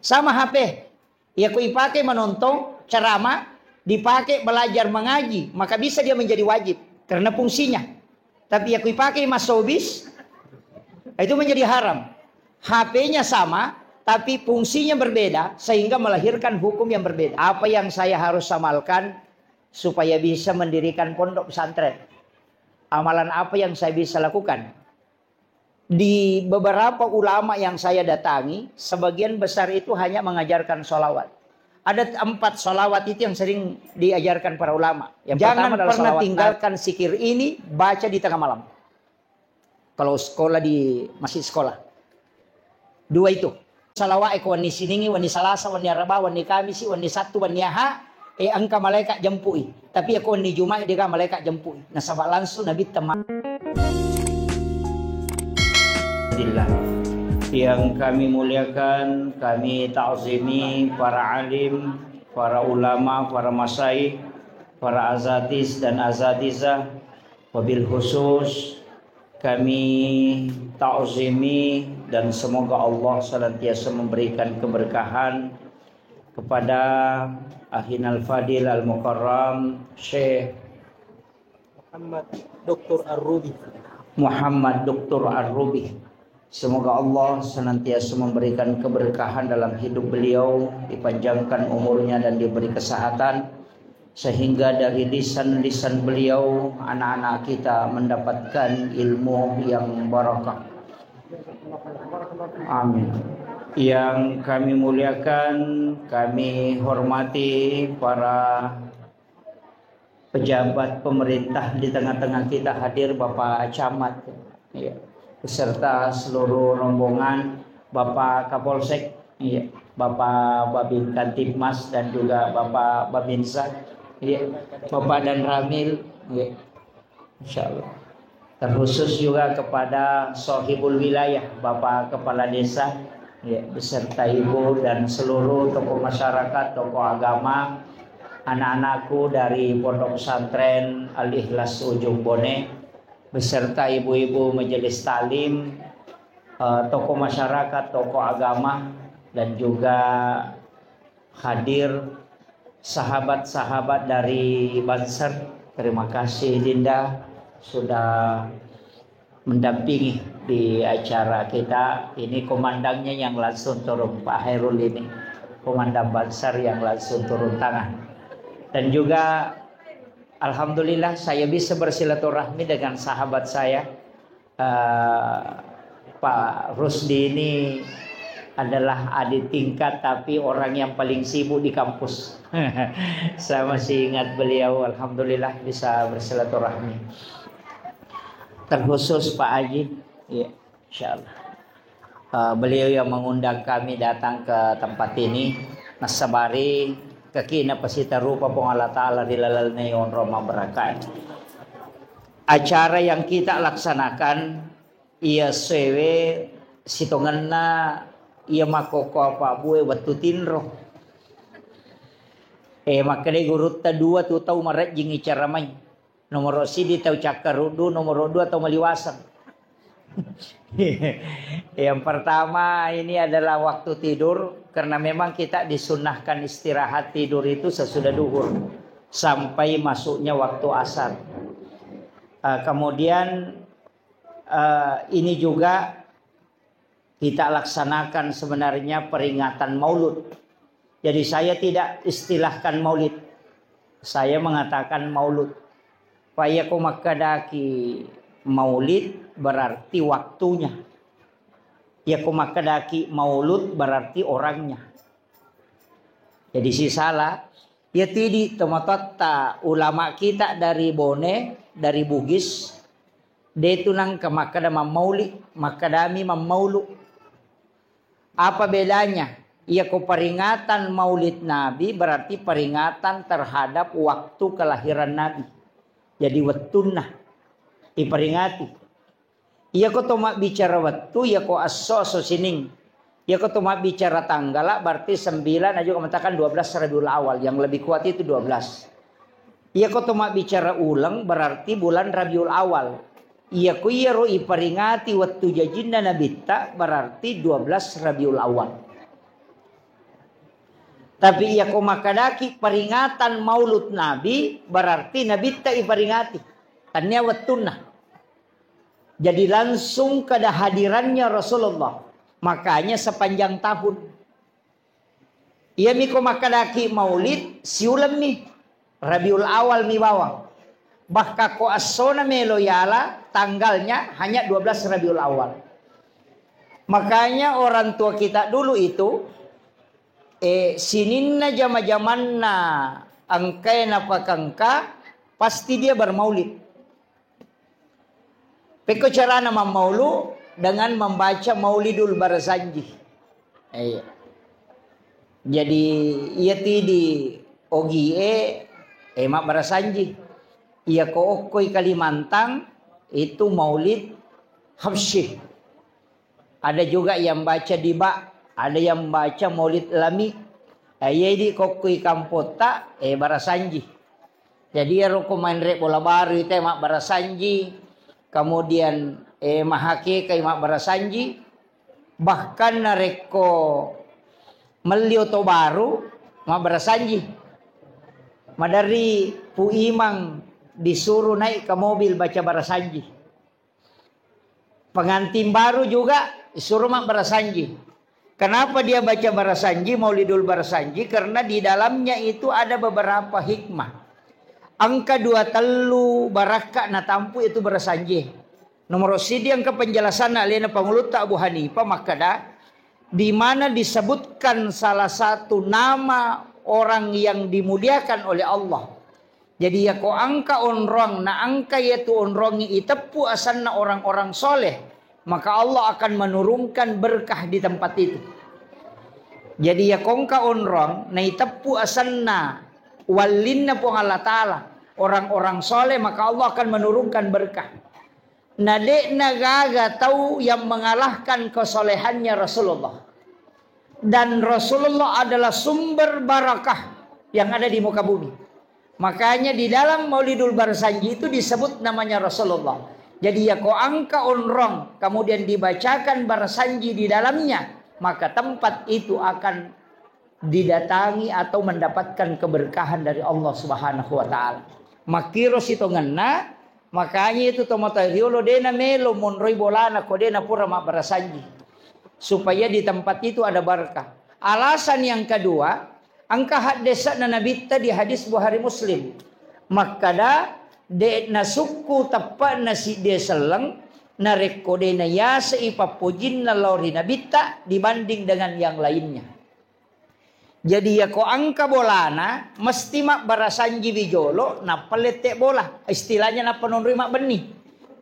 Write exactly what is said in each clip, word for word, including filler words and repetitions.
Sama H P. Iya ko ipake manontong ceramah, dipake belajar mengaji, maka bisa dia menjadi wajib karena fungsinya. Tapi iya ko ipake massobis, itu menjadi haram. H P-nya sama, tapi fungsinya berbeda sehingga melahirkan hukum yang berbeda. Apa yang saya harus amalkan supaya bisa mendirikan pondok pesantren? Amalan apa yang saya bisa lakukan? Di beberapa ulama yang saya datangi, sebagian besar itu hanya mengajarkan sholawat. Ada empat sholawat itu yang sering diajarkan para ulama. Yang jangan pertama adalah pernah sholawat tinggalkan zikir ini, baca di tengah malam. Kalau sekolah di masjid sekolah. Dua itu. Sholawat e ko wenni Siningi, wenni Salasa, wenni Araba, wenni Kamisi, wenni Sattu, wenni Aha, e engka malaikat jempui. Tapi iya ko wenni Jumat, de' ga malaikat jempui. Nasaba langsung Nabi tema. Alhamdulillah. Yang kami muliakan, kami ta'zimi para alim, para ulama, para masyayikh, para azatis dan azatizah, wabil khusus kami ta'zimi dan semoga Allah senantiasa memberikan keberkahan kepada Akhinal Fadil Al-Mukarram Syekh Muhammad Doktor Ar-Rubi. Muhammad Doktor Ar-Rubi. Semoga Allah senantiasa memberikan keberkahan dalam hidup beliau, dipanjangkan umurnya dan diberi kesehatan, sehingga dari lisan-lisan beliau anak-anak kita mendapatkan ilmu yang barakah. Amin. Yang kami muliakan, kami hormati para pejabat pemerintah di tengah-tengah kita hadir, Bapak Camat, ya, beserta seluruh rombongan, Bapak Kapolsek, ya, Bapak Babin Kamtibmas, dan juga Bapak Babinsa, ya, Bapak Danramil, ya. Insya Allah. Terkhusus juga kepada Sohibul Wilayah, Bapak Kepala Desa, ya, beserta Ibu dan seluruh tokoh masyarakat, tokoh agama, anak-anakku dari Pondok Pesantren Al-Ikhlas Ujung Bone, beserta ibu-ibu majelis taklim, eh, tokoh masyarakat, tokoh agama, dan juga hadir sahabat-sahabat dari Banser. Terima kasih Dinda sudah mendampingi di acara kita. Ini komandannya yang langsung turun, Pak Hairul ini, Komandan Banser yang langsung turun tangan. Dan juga alhamdulillah saya bisa bersilaturahmi dengan sahabat saya, eh, Pak Rusdi ini adalah adik tingkat, tapi orang yang paling sibuk di kampus. Saya masih ingat beliau, alhamdulillah bisa bersilaturahmi. Terkhusus Pak Haji, iya, insyaallah. Eh, beliau yang mengundang kami datang ke tempat ini. Nassabari kekina pasitarupa Puang Allah Ta'ala ri laleng onrong mabbarakka. Acara yang kita laksanakan, iya sewe sitongenna iya makkokkoe pabbue wettu tinro. Eh, makkedai gurutta, dua tu tau marejjing icara mai. Nomoro siddi tau cakkaruddu, nomoro dua tau maliwaseng. Yang pertama ini adalah waktu tidur, karena memang kita disunnahkan istirahat tidur itu sesudah duhur sampai masuknya waktu asar. Eh, kemudian, eh, ini juga kita laksanakan sebenarnya peringatan Maulud. Jadi saya tidak istilahkan Maulid. Saya mengatakan Maulud. Fa iya ko makkedaki Maulid berarti waktunya. Iya ko makkedaki Maulud berarti orangnya. Jadi sisala, iya tidi tomatoatta ulama kita dari Bone, dari Bugis, de tu nangka makkeda mammauli, makkedami mammaulu. Apa bedanya? Iya ko peringatan Maulid Nabi berarti peringatan terhadap waktu kelahiran Nabi. Jadi wettunna diperingati. Iya ko to mabbicara wettu, iya ko esso, esso sining. Iya ko to mabbicara tanggala, berarti sembilan, aja ko mengatakan dua belas Rabiul Awal. Yang lebih kuat itu dua belas. Iya ko to mabbicara uleng, berarti bulan Rabiul Awal. Iya ko iyaro iperingati wettu jajinna Nabitta, berarti dua belas Rabiul Awal. Tapi iya ko makkadaki peringatan Maulud Nabi, berarti Nabitta iperingati. Tania wettunna. Jadi langsung kada hadirannya Rasulullah. Makanya sepanjang tahun. Iya mi ko makkadaki Maulid, siulemmi. Rabiul Awal mi bawang. Bahkan ko assona melo yala, tanggalnya hanya dua belas Rabiul Awal. Makanya orang tua kita dulu itu, eh, sininna jama-jamanna engkae napakengka, pasti dia bermaulid. Pekko carana mammaulu? Dengan membaca Maulidul Barzanji. Iya. Jadi, iya ti di Ogie, eh, mabbarasanji. Iya ko okkoi Kalimantan, itu Maulid Habsyi. Ada juga yang baca di Ba, ada yang baca Maulid Lami. Eh, iya di kokkoi kampotta, eh, barasanji. Jadi iyaro ko maenre bola baru ite mabbarasanji, kemudian, eh, mahakekai mabbarasanji, bahkan narekko melli oto baru mabbarasanji. Maderri Pu Imang disuruh naik ke mobil baca barasanji. Pengantin baru juga disuruh mabbarasanji. Kenapa dia baca barasanji, Maulidul Barasanji? Karena di dalamnya itu ada beberapa hikmah. Engka dua tellu barakka natampu itu barasanji. Nomor sidi engka penjelasan alena pangulutta Abu Hanifah makkada, di mana disebutkan salah satu nama orang yang dimuliakan oleh Allah. Jadi, yako engka onrong, na engka yatu onrongngi iteppu asenna orang-orang soleh, maka Allah akan menurunkan berkah di tempat itu. Jadi, yako engka onrong na iteppu asenna wallinna Puang Allah Ta'ala, orang-orang soleh, maka Allah akan menurunkan berkah. Na de'na gaga tau yang mengalahkan kesolehannya Rasulullah. Dan Rasulullah adalah sumber barakah yang ada di muka bumi. Makanya di dalam Maulidul Barsanji itu disebut namanya Rasulullah. Jadi, yako engka onrong, kemudian dibacakan Barsanji di dalamnya, maka tempat itu akan didatangi atau mendapatkan keberkahan dari Allah Subhanahu wa Ta'ala. Makkiro sitongenna, makanya itu tomatoa riolo dena melo monroi bolana ko dena pura mabbarasanji. Supaya di tempat itu ada barakah. Alasan yang kedua, engka haddese'na Nabitta di hadis Bukhari Muslim. Makkada, de' nasukku teppe'na sidde selleng, narekko de' nayasei pappojinna lao ri Nabitta dibanding dengan yang lainnya. Jadi, yako engka bolana, mesti mabbarasanjiwi jolo, nappa lette bola. Istilahnya nappa nonroi mabbenni.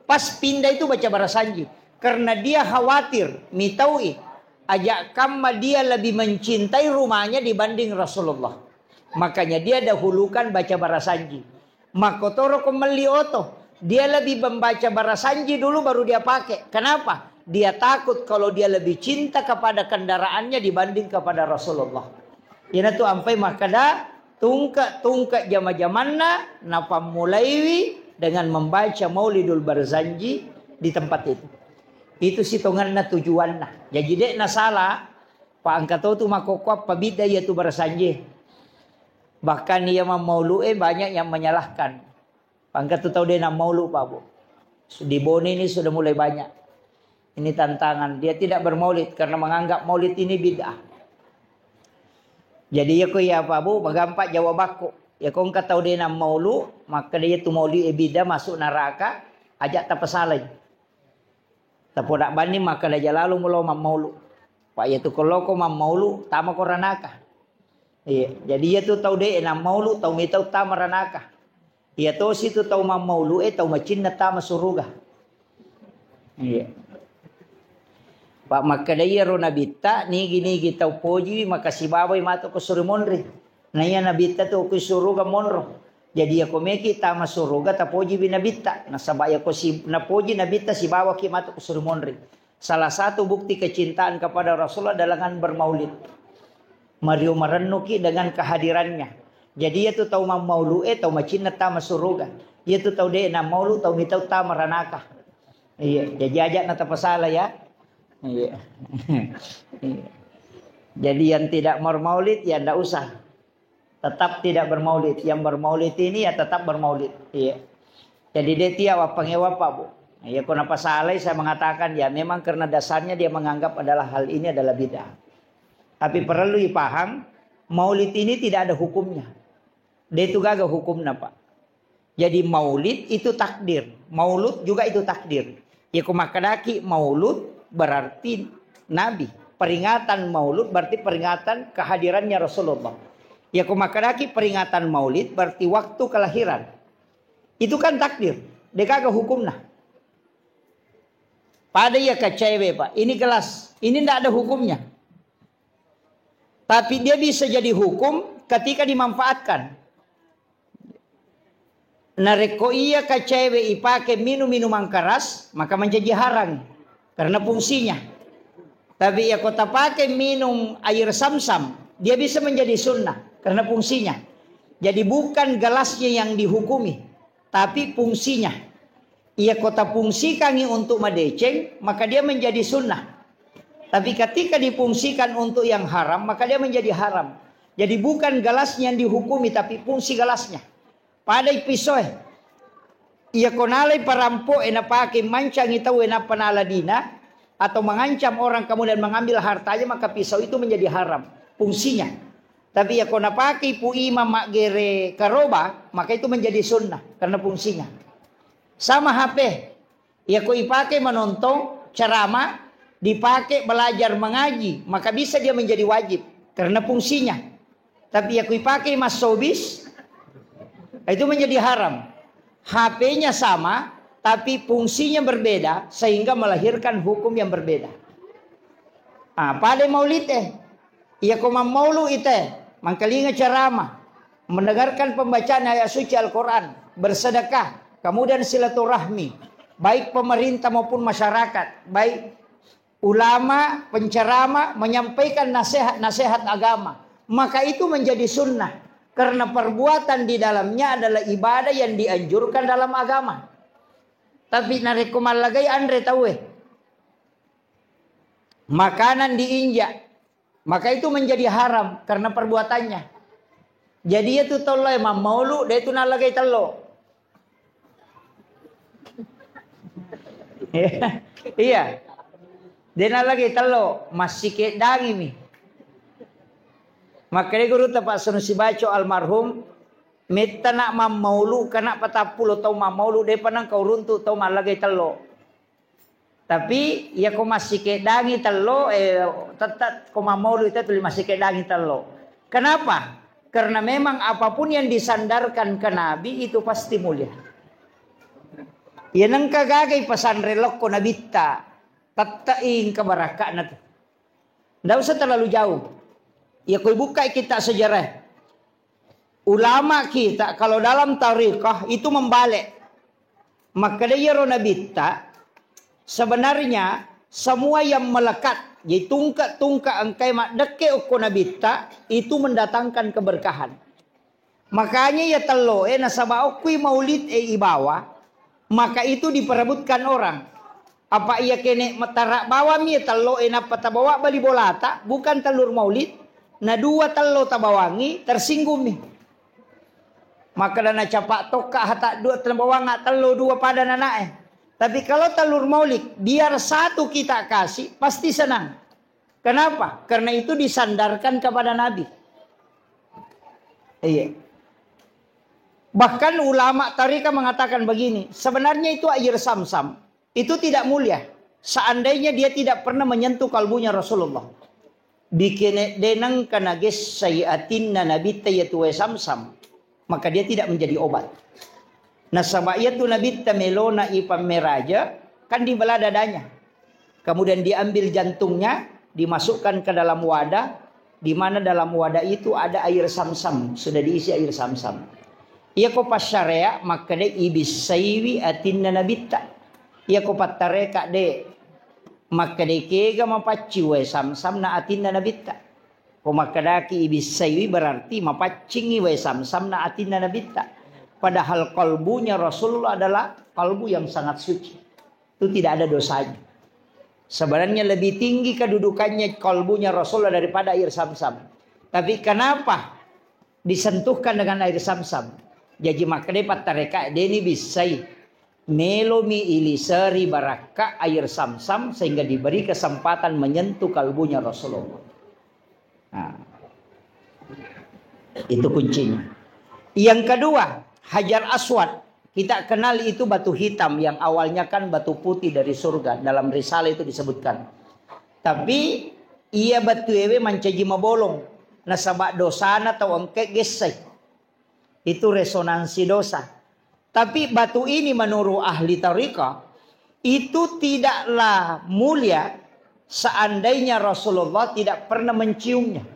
Pas pindah itu baca barasanji. Karena dia khawatir, mitaui. Ajak kamma dia lebih mencintai rumahnya dibanding Rasulullah. Makanya dia dahulukan baca barasanji. Makkotoro ko melli oto, dia lebih membaca barasanji dulu baru dia pakai. Kenapa? Dia takut kalau dia lebih cinta kepada kendaraannya dibanding kepada Rasulullah. Iyanatu ampai makkada tungke-tungke jama-jamanna napammulaiwi dengan membaca Maulidul Barzanji di tempat itu. Itu sitongenna tujuanna. Jadi de'na salah, pa engka to tu makkokkoe pabidda iya tu barasanji. Bahkan iya mammaulu'e banyak yang menyalahkan. Engka tu tau de' nammaulu, Pak Bu. Di Bone ini sudah mulai banyak. Ini tantangan. Dia tidak bermaulid karena menganggap maulid ini bid'ah. Jadi, yako iya, Pak Bu, magampa jawabakku. Yako engka tau de' nammaulu, makkada iya tu maulid e bid'ah, masuk neraka, aja tapasalai. Tapoda banni makkada aja lalo mulo mammaulu. Pa iya tu ko loko mammaulu, tama ko ranaka. Iya, jadi iya tu tau de' nammaulu, tau mitau tama ranaka. Iya tosi tu tau mammaulu e, tau macinna tama suruga. Iya. Pa makkada iyaro Nabitta, nigi-nigi tau pojiwi, maka sibawai matu ko suri monri. Na iya Nabitta tu ko suruga monro. Jadi, yako meki tama suruga, tapojiwi Nabitta. Nasaba yako si-, napoji Nabitta, sibawaki matu ko suri monri. Salah satu bukti kecintaan kepada Rasulullah adalah dengan bermaulid. Mario marennuki dengan kehadirannya. Jadi, iya tu tau mammaulu e, tau macinna tama suruga. Iya tu tau de' nammaulu, tau mitau tama ranaka. Iya, jadi aja na tapasala ya. Iya. Iya. Jadi yang tidak bermaulid, ya ndak usah. Tetap tidak bermaulid. Yang bermaulid ini ya tetap bermaulid. Iya. Jadi dia tiap apa ngewa, Pak, Bu. Ya, kau napa salah, saya mengatakan, ya, memang karena dasarnya dia menganggap adalah hal ini adalah bid'ah. Tapi perlu dipaham, maulid ini tidak ada hukumnya. Dia itu gaga hukumnya, Pak. Jadi maulid itu takdir, maulud juga itu takdir. Ya, ku makkedaki maulud berarti Nabi. Peringatan maulud berarti peringatan kehadirannya Rasulullah. Ya, ku makkedaki peringatan maulid berarti waktu kelahiran. Itu kan takdir. Dia gaga hukumnya. Pada iya ke cewek, Pak. Ini gelas. Ini ndak ada hukumnya. Tapi dia bisa jadi hukum ketika dimanfaatkan. Narekko iya ka cewek ipake minum minuman keras, maka menjadi haram karena fungsinya. Tapi iya ko tapake minum air samsam, dia bisa menjadi sunnah karena fungsinya. Jadi bukan gelasnya yang dihukumi, tapi fungsinya. Iya ko tapungsikangi untuk madeceng, maka dia menjadi sunnah. Tapi ketika dipungsikan untuk yang haram, maka dia menjadi haram. Jadi bukan gelasnya yang dihukumi, tapi fungsi gelasnya. Padai pisoe. Iya ko nalai parampo'e napake mancangi tauwe nappa naladina, atau mengancam orang kemudian mengambil hartanya, maka pisau itu menjadi haram fungsinya. Tapi iya ko napake pu imam maggere karoba, maka itu menjadi sunnah karena fungsinya. Sama H P. Iya ko ipake manontong ceramah, dipake belajar mengaji, maka bisa dia menjadi wajib karena fungsinya. Tapi iya ko ipake massobis, itu menjadi haram. H P-nya sama, tapi fungsinya berbeda sehingga melahirkan hukum yang berbeda. Ah, pada maulid eh. Iya ko mammaulu ite, mangkalinga ceramah, mendengarkan pembacaan ayat suci Al-Quran, bersedekah, kemudian silaturahmi, baik pemerintah maupun masyarakat, baik ulama, penceramah, menyampaikan nasihat-nasihat agama, maka itu menjadi sunnah karena perbuatan di dalamnya adalah ibadah yang dianjurkan dalam agama. Tapi narekko mallagai anre tauwe, makanan diinjak, maka itu menjadi haram karena perbuatannya. Jadi itu tollo mammaulu, dia itu nallagai tello. Iya. Dena lagi tello, massikeddangimi. Makkedai gurutta Pak Sanusi Baco almarhum, metta nak mammaulu, kana patappulo tau mammaulu, depa nang kau runtu tau mallagai tello. Tapi iya ko massikiddangi tello, eh, tetap ko mammaulu itu tuli massikiddangi tello. Kenapa? Karena memang apapun yang disandarkan ke Nabi itu pasti mulia. Iya nengka gagai pesantren lokko nabitta, tette'i engka barakka'na tu. Ndak usah terlalu jauh. Iya ko ibukkai kitab sejarah. Ulama kita kalau dalam tarekat itu membalik. Makkeda iyaro nabitta, sebenarnya semua yang melekat, jadi tungke-tungke engkai maddekke okko nabitta, itu mendatangkan keberkahan. Makanya iya tello e nasaba okkui maulid e ibawa, maka itu diperebutkan orang. Apa iya kene matara bawami iya tello e nappa tabawa bali bolata, bukan tellur maulid, na dua tello tabawangi, tersinggungmi. Maka dana capa tokka hata dua tabawanga tello dua pada nanae. Tapi kalau tellur maulid, biar satu kita kasih, pasti senang. Kenapa? Karena itu disandarkan kepada Nabi. Iya. Bahkan ulama tarika mengatakan begini, sebenarnya itu air samsam. Itu tidak mulia. Seandainya dia tidak pernah menyentuh kalbunya Rasulullah. Bikene deneng kana gessai atinna nabitta yatu wae samsam. Maka dia tidak menjadi obat. Nasaba iyatu nabitta melona ipammeraja, kan dibelah dadanya. Kemudian diambil jantungnya, dimasukkan ke dalam wadah, di mana dalam wadah itu ada air samsam, sudah diisi air samsam. Iya ko passyarea, makkeda ibissaiwi atinna nabitta. Iya ko pattareka de, makkeda kega mapaccing wae samsam na atinna nabitta. Ko makkedaki ibissaiwi berarti mapaccingi wae samsam na atinna nabitta. Padahal kalbunya Rasulullah adalah kalbu yang sangat suci. Itu tidak ada dosanya. Sebenarnya lebih tinggi kedudukannya kalbunya Rasulullah daripada air Zamzam. Tapi kenapa disentuhkan dengan air Zamzam? Jaji makkedai pattareka, deni bissai. Melomi iliseri barakka air Zamzam sehingga diberi kesempatan menyentuh kalbunya Rasulullah. Nah, itu kuncinya. Yang kedua, Hajar Aswad. Kita kenal itu batu hitam yang awalnya kan batu putih dari surga. Dalam risalah itu disebutkan. Tapi iya batu ewe mancaji mabolong. Nasaba dosana tau engke gessai. Itu resonansi dosa. Tapi batu ini menurut ahli tariqah itu tidaklah mulia seandainya Rasulullah tidak pernah menciumnya.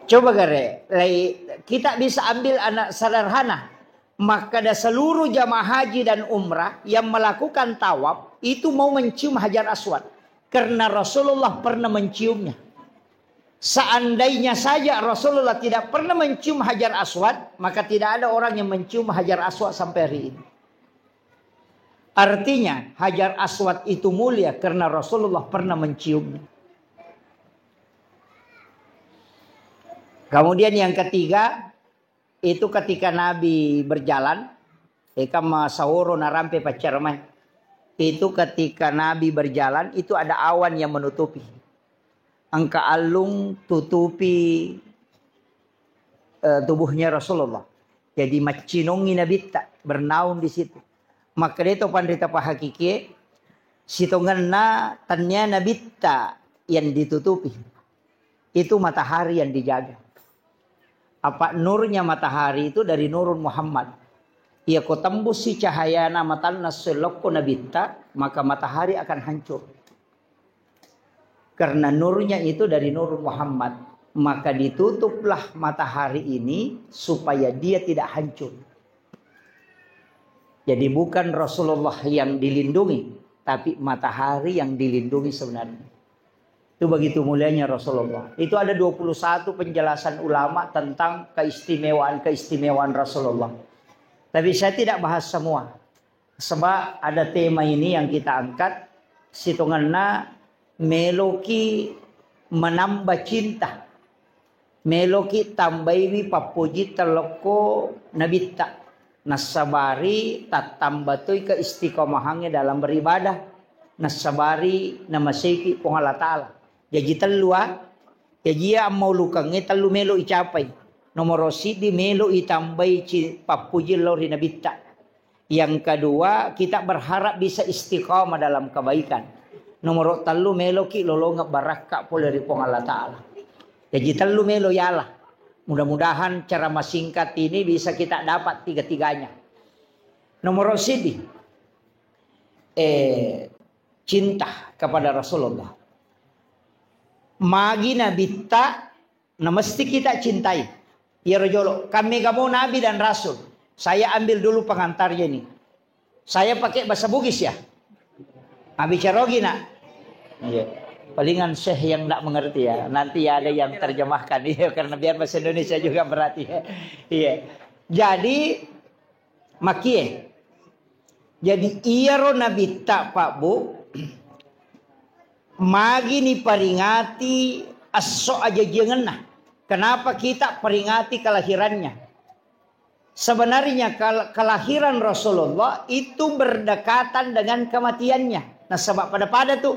Coba gare, lai, kita bisa ambil anak sederhana. Maka ada seluruh jamaah haji dan umrah yang melakukan tawaf itu mau mencium Hajar Aswad karena Rasulullah pernah menciumnya. Seandainya saja Rasulullah tidak pernah mencium Hajar Aswad, maka tidak ada orang yang mencium Hajar Aswad sampai hari ini. Artinya, Hajar Aswad itu mulia karena Rasulullah pernah menciumnya. Kemudian yang ketiga, itu ketika Nabi berjalan, eka masaworo narampe paccarmai. Itu ketika Nabi berjalan, itu ada awan yang menutupi. Engka allung tutupi, eh, tubuhnya Rasulullah. Jadi maccinongi Nabitta, bernaung di situ. Makkedai to panrita pahakikie, sitongenna tania Nabitta yang ditutupi. Itu matahari yang dijaga. Apa nurnya matahari itu dari Nurun Muhammad. Iya ko tembussi cahayana matanna sellokko Nabitta, maka matahari akan hancur. Karena nurnya itu dari Nurun Muhammad, maka ditutuplah matahari ini supaya dia tidak hancur. Jadi bukan Rasulullah yang dilindungi, tapi matahari yang dilindungi sebenarnya. Itu begitu mulianya Rasulullah. Itu ada dua puluh satu penjelasan ulama tentang keistimewaan-keistimewaan Rasulullah. Tapi saya tidak bahas semua. Sebab ada tema ini yang kita angkat, sitongenna meloki menambah cinta. Meloki tambaiwi pappojitta lokko Nabitta. Nassabari tattamba toi keistiqomahangnge dalam beribadah. Nassabari namaseki Puang Allah Ta'ala. Jaji tellu, ah. Jaji iya ammaulukengnge tellu melo icapai. Nomoro siddi melo itambai ci-, pappuji lao ri Nabitta. Yang kedua, kita berharap bisa istiqamah dalam kebaikan. Nomoro tellu, meloki lolongeng barakka pole ri Puang Allah Ta'ala. Jaji tellu melo yala. Mudah-mudahan ceramah singkat ini bisa kita dapat tiga-tiganya. Nomoro siddi, eh, cinta kepada Rasulullah. Magi Nabitta na mesti kita cintai. Iyaro jolo, kan mega mo nabi dan rasul. Saya ambil dulu pengantarnya ini. Saya pakai bahasa Bugis ya. Abi carogi nak. Iya. Palingan syekh yang nggak mengerti ya. Nanti ya ada yang terjemahkan. Iya, karena biar bahasa Indonesia juga berarti ya. Iya. Jadi, makie. Jadi iyaro Nabitta, Pak Bu, magi niperingati esso ajajiangenna. Kenapa kita peringati kelahirannya? Sebenarnya kal-, kelahiran Rasulullah itu berdekatan dengan kematiannya. Nasaba pada-pada tu,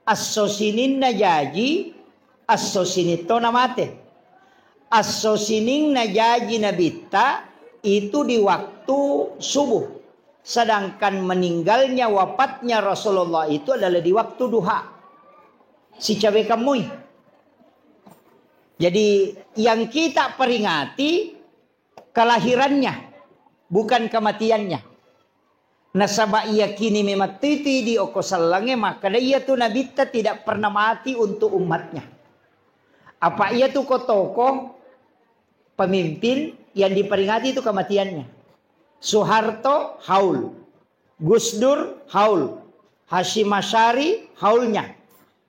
esso sininna jaji, esso sinittona mate. Esso sininna jaji Nabitta itu di waktu subuh. Sedangkan meninggalnya, wafatnya Rasulullah itu adalah di waktu duha. Sicawe kemmui. Jadi yang kita peringati kelahirannya, bukan kematiannya. Nasaba iyakini memang titi di oko sellengnge, maka iyatu Nabitta tidak pernah mati untuk umatnya. Apa iyatu ko tokoh pemimpin yang diperingati itu kematiannya. Soeharto haul, Gus Dur haul, Hasyim Asy'ari haulnya.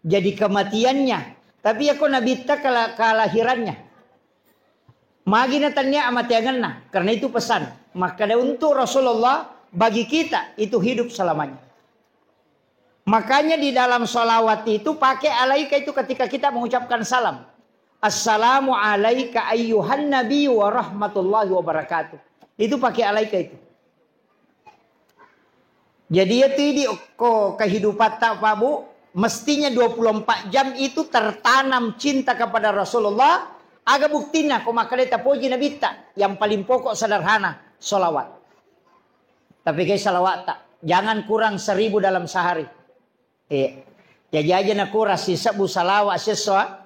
Jadi kematiannya. Tapi ya ko Nabitta kela-, kelahirannya. Magi na tania amateangenna, karena itu pesan. Maka untuk Rasulullah, bagi kita itu hidup selamanya. Makanya di dalam salawat itu pakai alaika itu ketika kita mengucapkan salam. "Assalamu alaika ayyuhan nabi wa rahmatullahi wabarakatuh." Itu pakai alaika itu. Jadi, itu idi ko kehidupan tak, Pak Bu, mestinya dua puluh empat jam itu tertanam cinta kepada Rasulullah. Aga buktina ko makkeda tapoji Nabitta? Yang paling pokok sederhana, salawat. Tapi kayak salawat tak, jangan kurang seribu dalam sehari. Eh, jaji aja nakurang sisebbu salawat siesso, ah.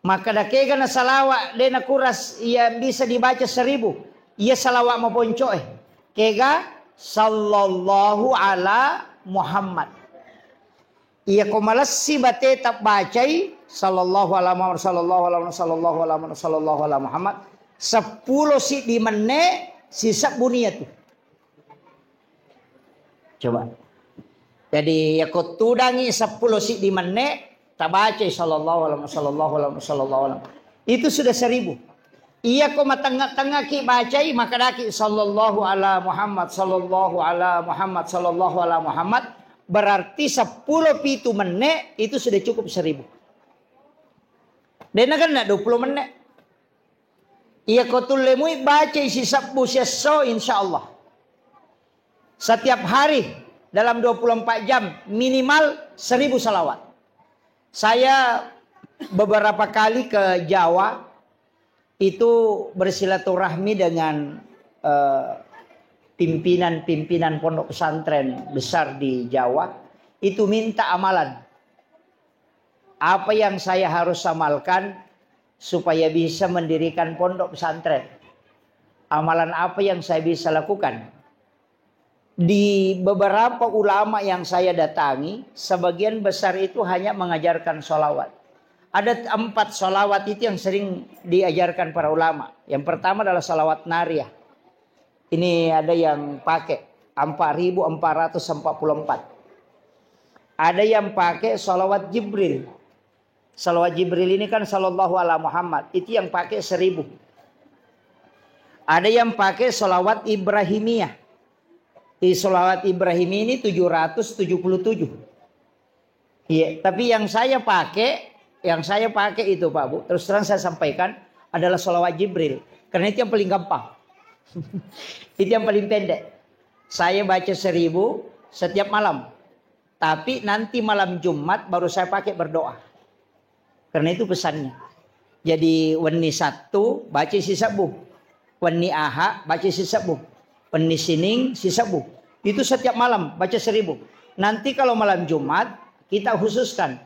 Makkeda kega na salawat de nakurang yang bisa dibaca seribu. Iya salawat maponco, eh. Kega? Sallallahu ala Muhammad. Iya ko malessi bate tabbacai sallallahu ala Muhammad, sallallahu ala Muhammad, sallallahu ala Muhammad, sallallahu ala Muhammad. Seppulo siddi menne sisebbu niatu. Coba. Jadi, yako tudangi seppulo siddi menne, tabacai sallallahu alaihi wasallam, sallallahu alaihi wasallam, sallallahu alaihi wasallam. Itu sudah seribu. Iya ko matengnga-tengnga ki bacai, makkedaki sallallahu ala Muhammad, sallallahu ala Muhammad, sallallahu ala Muhammad, berarti seppulo pitu menne itu sudah cukup seribu. Dena kena dua puluh menne. Iya ko tullemui bacai sisebbu siesso, insya Allah. Setiap hari dalam dua puluh empat jam minimal seribu salawat. Saya beberapa kali ke Jawa itu bersilaturahmi dengan, eh, pimpinan-pimpinan pondok pesantren besar di Jawa, itu minta amalan. Apa yang saya harus amalkan supaya bisa mendirikan pondok pesantren? Amalan apa yang saya bisa lakukan? Di beberapa ulama yang saya datangi, sebagian besar itu hanya mengajarkan sholawat. Ada empat sholawat itu yang sering diajarkan para ulama. Yang pertama adalah sholawat nariyah. Ini ada yang pakai empat ribu empat ratus empat puluh empat. Ada yang pakai sholawat Jibril. Sholawat Jibril ini kan sallallahu ala Muhammad. Itu yang pakai seribu. Ada yang pakai sholawat Ibrahimiyah. Di sholawat Ibrahim ini tujuh ratus tujuh puluh tujuh. Iya, tapi yang saya pakai, yang saya pakai itu, Pak Bu, terus terang saya sampaikan, adalah sholawat Jibril. Karena itu yang paling gampang. Itu yang paling pendek. Saya baca seribu setiap malam. Tapi nanti malam Jumat baru saya pakai berdoa. Karena itu pesannya. Jadi, wenni Sabtu baca sisebbu. Wenni Aha baca sisebbu. Wenni Sining sisebbu. Itu setiap malam baca seribu. Nanti kalau malam Jumat kita khususkan,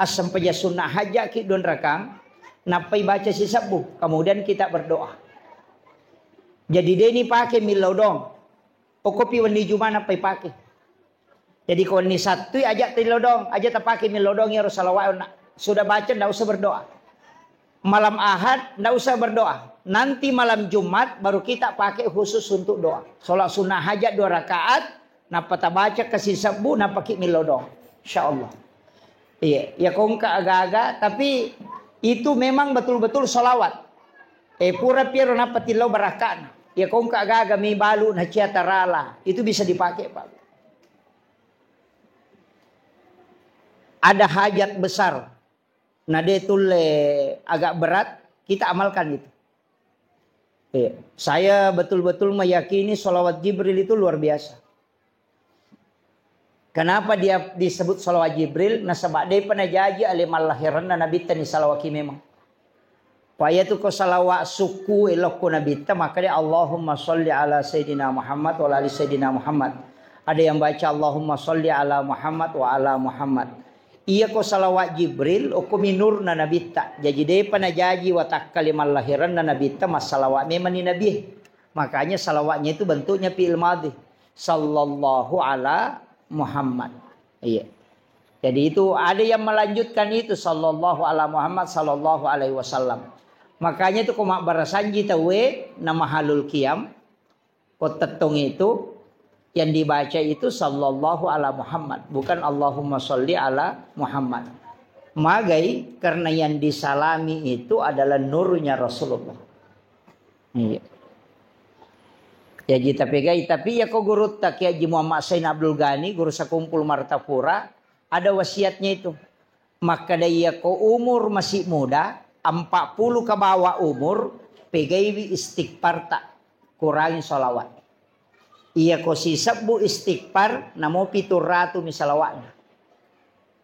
assempajang sunnah hajat ki dua rakang, nappai baca sisebbu. Kemudian kita berdoa. Jadi, deni pakai millau dong. Okopi wenni Jumat nappai pakai. Jadi, ko wenni Sabtu aja tilodong, aja tapake milodong ya salawat na. Sudah baca, ndak usah berdoa. Malam Ahad, ndak usah berdoa. Nanti malam Jumat baru kita pakai khusus untuk doa. Sholat sunnah hajat dua rakaat, napa tabaca ke sisebbu, napa ki milodong. Insya Allah. Iya, ya kongka aga-aga, tapi itu memang betul-betul salawat. Eh, pura piero napa tillo barakana. Ya kongka aga-aga mi balu na cia tarala. Itu bisa dipakai, Pak. Ada hajat besar, na de tulle agak berat, kita amalkan itu. Iya. Saya betul-betul meyakini sholawat Jibril itu luar biasa. Kenapa dia disebut sholawat Jibril? Nasaba depa najaji ale mallahiranna Nabitta ni salawaki memang. Payatu ko salawat sukku elokko Nabitta, maka dia Allahumma sholli ala Sayyidina Muhammad wa ala ali Sayyidina Muhammad. Ada yang baca Allahumma sholli ala Muhammad wa ala Muhammad. Iya ko salawat Jibril, okko minurna Nabitta. Jadi depa najaji watakkale mallahiranna Nabitta, massalawat memang ni Nabi. Makanya salawatnya itu bentuknya fi'il madhi. Sallallahu ala Muhammad. Iya. Jadi itu ada yang melanjutkan itu sallallahu ala Muhammad sallallahu alaihi wasallam. Makanya itu ko mabbarasanji tauwe na mahalul qiyam, ko tettong itu yang dibaca itu sallallahu ala Muhammad, bukan Allahumma sholli ala Muhammad. Magai karena yang disalami itu adalah nurnya Rasulullah. Iya. Jaji tapegai, tapi iya ko gurutta Kiai Haji Muhammad Sain Abdul Ghani, guru sekumpul Martapura, ada wasiatnya itu. Makkeda iya ko umur masih muda, empat puluh ke bawah umur, pegaiwi istighfar ta, kurangi salawat. Iya ko sisebbu istighfar, namo pitu ratu mi salawatna.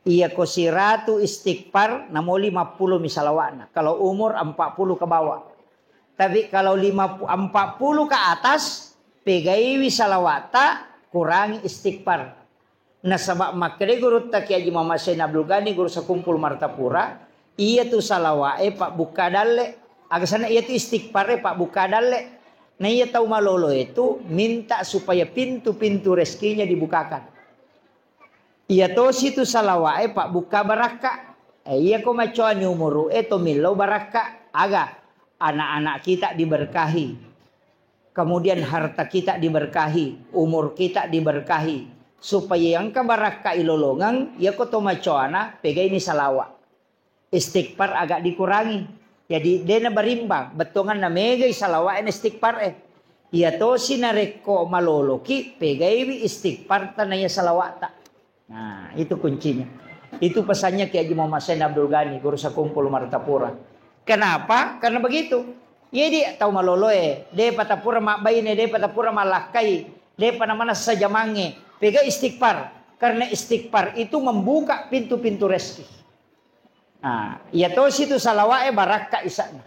Iya ko siratu istighfar, namo lima puluh mi salawatna. Kalau umur empat puluh ke bawah. Tapi kalau lima, empat puluh ke atas, pegaiwi salawatta, kurangi istighfar. Nasaba makkeda gurutta Kiai Haji Muhammad Sain Abdul Ghani, guru sekumpul Martapura, iya tu salawa'e pabbukka dalle. Aga sana iya tu istighfar e pabbukka dalle. Nah, iya tau malolo itu minta supaya pintu-pintu rezekinya dibukakan. Iya tosi tu salawa'e pabbukka barakka. Eh, iya ko macoani umuru'e to millau barakka. Aga, anak-anak kita diberkahi. Kemudian harta kita diberkahi, umur kita diberkahi. Supaya yang ke barakka ilolongeng, iya ko to macoana, pegaini salawa. Istighfar agak dikurangi. Jadi, dena berimbang, bettuanganna megai salawa'e na istighfar e. Iya tosi narekko maloloki, pegaiwi istighfar ta naiya salawa'ta. Nah, itu kuncinya. Itu pesannya Kiai Haji Muhammad Sain Abdul Ghani, guru sekumpul Martapura. Kenapa? Karena begitu. Jadi tau maloloe, de patapura mabbaine, de patapura malakkai, de panamana sajamange, pega istighfar. Karena istighfar itu membuka pintu-pintu rezeki. Nah, iya tosi tu salawa'e barakka isa'na.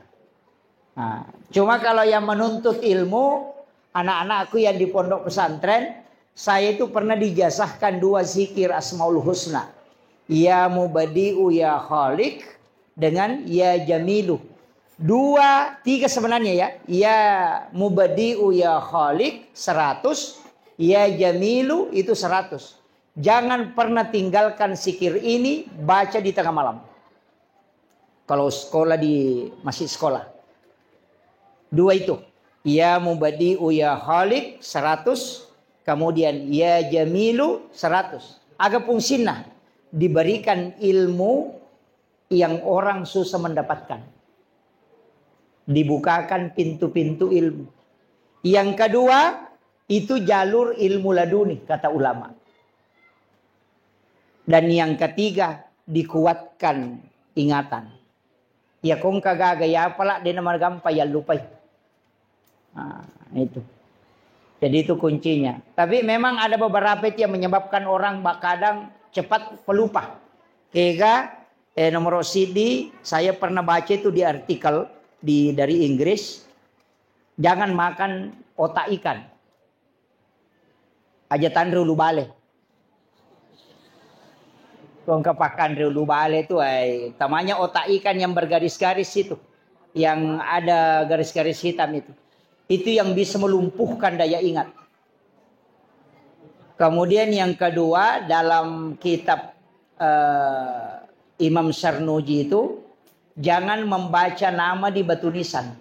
Nah, cuma kalau yang menuntut ilmu, anak-anakku yang di pondok pesantren, saya itu pernah dijazahkan dua zikir Asmaul Husna. Ya Mubadi'u ya Khaliq dengan Ya Jamilu. Dua, tiga sebenarnya ya. Ya Mubadi'u ya Khaliq seratus, Ya Jamilu itu seratus. Jangan pernah tinggalkan zikir ini, baca di tengah malam. Kalau sekolah di, masih sekolah. Dua itu. Ya Mubadi'u ya Khaliq seratus, kemudian Ya Jamilu seratus. Aga fungsinna? Diberikan ilmu yang orang susah mendapatkan. Dibukakan pintu-pintu ilmu. Yang kedua, itu jalur ilmu laduni, kata ulama. Dan yang ketiga, dikuatkan ingatan. Ya kongka gaga, ya apala dena margampa ya lupai. Nah, itu. Jadi itu kuncinya. Tapi memang ada beberapa itu yang menyebabkan orang ba-, kadang cepat pelupa. Kega, eh, nomor sidi, saya pernah baca itu di artikel di, dari Inggris, jangan makan otak ikan. Aja tanre ulu bale. Kong kepakan ulu bale itu, ai, tamanya otak ikan yang bergaris-garis itu, yang ada garis-garis hitam itu. Itu yang bisa melumpuhkan daya ingat. Kemudian yang kedua, dalam kitab, eh, Imam Sarnuji itu, jangan membaca nama di batu nisan.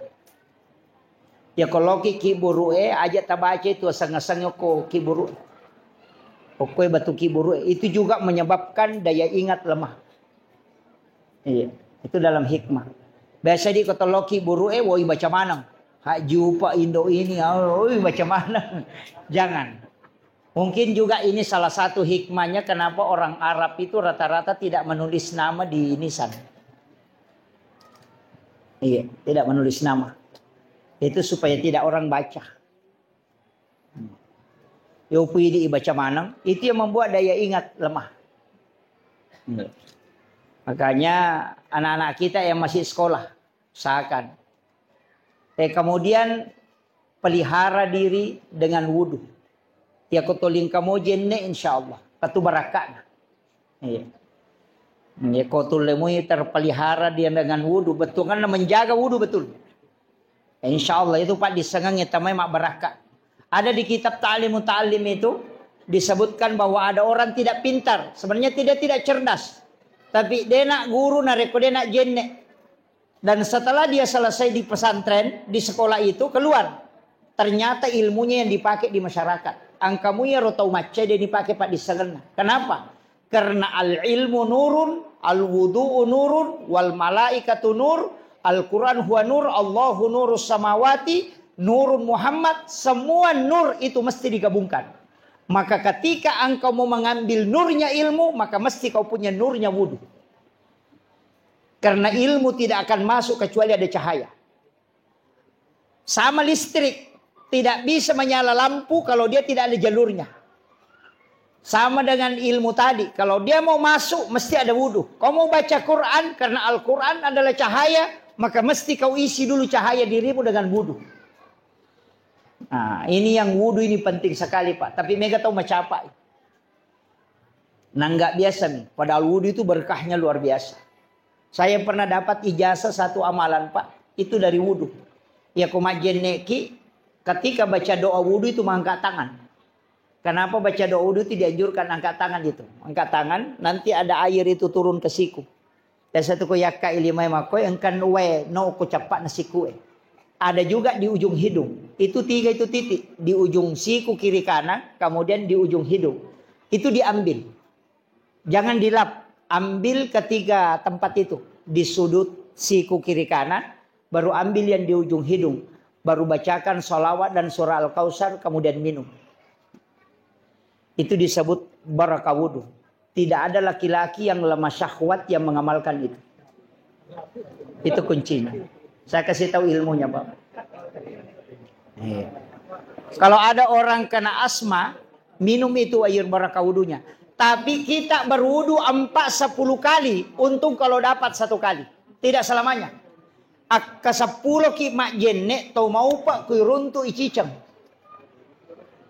Ya, kalau ki, ki buru'e, aja tabaca itu aseng-aseng ko ki buru'e. Pokoknya batu ki buru'e. Itu juga menyebabkan daya ingat lemah. Iya, itu dalam hikmah. Biasa di kotoloki buru'e, woi baca maneng. Hak jupa indo ini, oh, woi baca maneng. Jangan. Mungkin juga ini salah satu hikmahnya kenapa orang Arab itu rata-rata tidak menulis nama di nisan. Iya, tidak menulis nama. Itu supaya tidak orang baca. Yopi di baca maneng, itu yang membuat daya ingat lemah. Iya. Makanya anak-anak kita yang masih sekolah, usahakan. Eh, kemudian pelihara diri dengan wudu. Ya, ko tolingkamo jenne, insya Allah. Katu barakana. Iya. Ya, ko tullemui terpelihara dia dengan wudu. Betul kan, menjaga wudu betul. Insya Allah itu, Pak, disengengi tamai mabbarakka. Ada di kitab Ta'lim Muta'allim itu disebutkan bahwa ada orang tidak pintar. Sebenarnya tidak, tidak cerdas. Tapi dia nak guru narekko dia nak jenne. Dan setelah dia selesai di pesantren, di sekolah itu, keluar. Ternyata ilmunya yang dipakai di masyarakat. Angkamu ya ro tau macca dia dipakai, Pak, di sana. Kenapa? Karena al-ilmu nurun, al-wudu'u nurun, wal malaikatu nur, Al-Quran huwa nur, Allahu nurus samawati Nurun Muhammad, semua nur itu mesti digabungkan. Maka ketika engkau mau mengambil nurnya ilmu, maka mesti kau punya nurnya wudu. Karena ilmu tidak akan masuk kecuali ada cahaya. Sama listrik, tidak bisa menyala lampu kalau dia tidak ada jalurnya. Sama dengan ilmu tadi, kalau dia mau masuk, mesti ada wudu. Kau mau baca Quran, karena Al-Quran adalah cahaya, maka mesti kau isi dulu cahaya dirimu dengan wudu. Nah, ini yang wudu ini penting sekali, Pak. Tapi mega tau macapai. Nah, nggak biasa nih. Padahal wudu itu berkahnya luar biasa. Saya pernah dapat ijazah satu amalan, Pak. Itu dari wudu. Ya, ko majjenneki, ketika baca doa wudu itu mengangkat tangan. Kenapa baca doa wudu itu dianjurkan angkat tangan itu? Angkat tangan, nanti ada air itu turun ke siku. Biasa tu ko yakka ilimai makoi, engkan wae no ko cappa'na sikue. Ada juga di ujung hidung. Itu tiga itu titik. Di ujung siku kiri kanan, kemudian di ujung hidung. Itu diambil. Jangan dilap. Ambil ketiga tempat itu. Di sudut siku kiri kanan, baru ambil yang di ujung hidung. Baru bacakan salawat dan surah Al-Kausar, kemudian minum. Itu disebut barakah wudu. Tidak ada laki-laki yang lemah syahwat yang mengamalkan itu. Itu kuncinya. Saya kasih tahu ilmunya, Pak. Iya. Kalau ada orang kena asma, minum itu air barakah wudunya. Tapi kita berwudu empat sepuluh kali, untung kalau dapat satu kali. Tidak selamanya. Akka seppulo ki majjenne, tau maupa kui runtu i ciceng.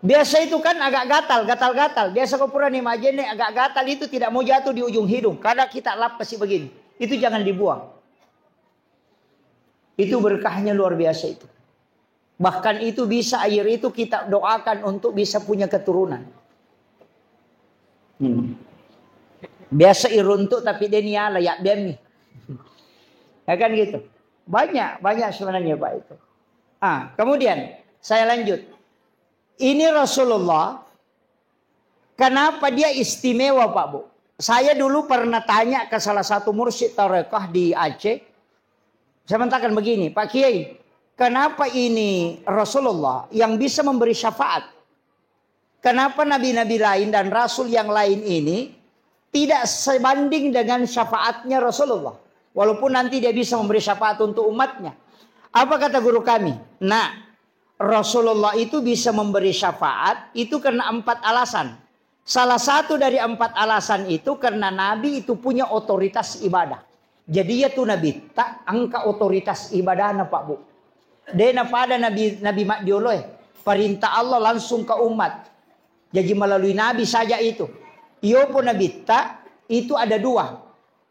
Biasa itu kan agak gatal, gatal-gatal. Biasa kau pura nih majjenne agak gatal itu tidak mau jatuh di ujung hidung. Kadang kita lap kasih begini. Itu jangan dibuang. Itu berkahnya luar biasa itu. Bahkan itu bisa air itu kita doakan untuk bisa punya keturunan. Hmm. Biasa iruntuk tapi dia niala ya biami. Ya kan gitu. Banyak, banyak sebenarnya, Pak, itu. Ah, kemudian saya lanjut. Ini Rasulullah, kenapa dia istimewa, Pak, Bu? Saya dulu pernah tanya ke salah satu mursyid tarekah di Aceh. Saya mengatakan begini, "Pak Kiai, kenapa ini Rasulullah yang bisa memberi syafaat? Kenapa nabi-nabi lain dan rasul yang lain ini tidak sebanding dengan syafaatnya Rasulullah? Walaupun nanti dia bisa memberi syafaat untuk umatnya." Apa kata guru kami? "Nah, Rasulullah itu bisa memberi syafaat itu karena empat alasan. Salah satu dari empat alasan itu karena Nabi itu punya otoritas ibadah. Jadi ya tu Nabi tak angka otoritas ibadahna, Pak, Bu. Dena pada Nabi, Nabi Madioloe. Perintah Allah langsung ke umat. Jadi melalui Nabi saja itu. Iopo Nabi tak itu ada dua.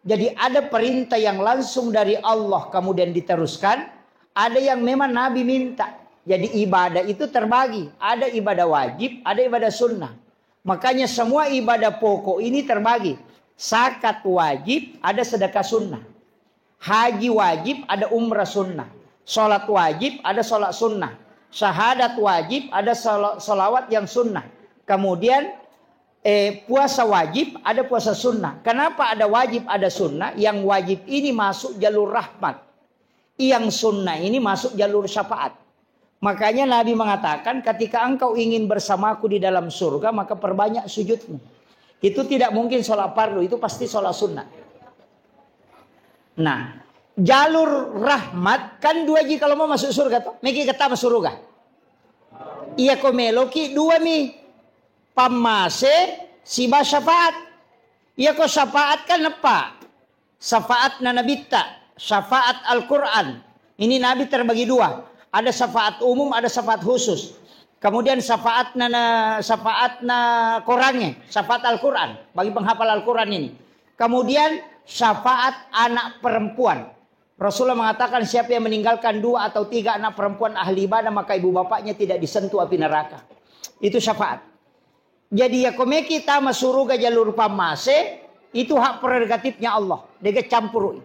Jadi ada perintah yang langsung dari Allah kemudian diteruskan, ada yang memang Nabi minta. Jadi ibadah itu terbagi, ada ibadah wajib, ada ibadah sunnah. Makanya semua ibadah pokok ini terbagi. Zakat wajib, ada sedekah sunnah. Haji wajib, ada umrah sunnah. Salat wajib, ada salat sunnah. Syahadat wajib, ada sala-, salawat yang sunnah. Kemudian eh, puasa wajib, ada puasa sunnah. Kenapa ada wajib, ada sunnah? Yang wajib ini masuk jalur rahmat. Yang sunnah ini masuk jalur syafaat. Makanya Nabi mengatakan, "Ketika engkau ingin bersamaku di dalam surga, maka perbanyak sujudmu." Itu tidak mungkin sholat fardu, itu pasti sholat sunnah. Nah, jalur rahmat kan dua ji kalau mau masuk surga tuh. Meki kata masuk surga. Iya ko meloki dua mi. Pammase siba syafaat. Iya ko syafaat kan eppa. Syafaatna nabitta, syafaat Al-Quran. Ini Nabi terbagi dua. Ada syafaat umum, ada syafaat khusus. Kemudian syafaatna na, syafaatna korangnge, syafaat Al-Quran bagi penghafal Al-Quran ini. Kemudian syafaat anak perempuan. Rasulullah mengatakan siapa yang meninggalkan dua atau tiga anak perempuan ahli ibadah maka ibu bapaknya tidak disentuh api neraka. Itu syafaat. Jadi ya komeki tama suruga jalur pammase, itu hak prerogatifnya Allah. Dega campurui.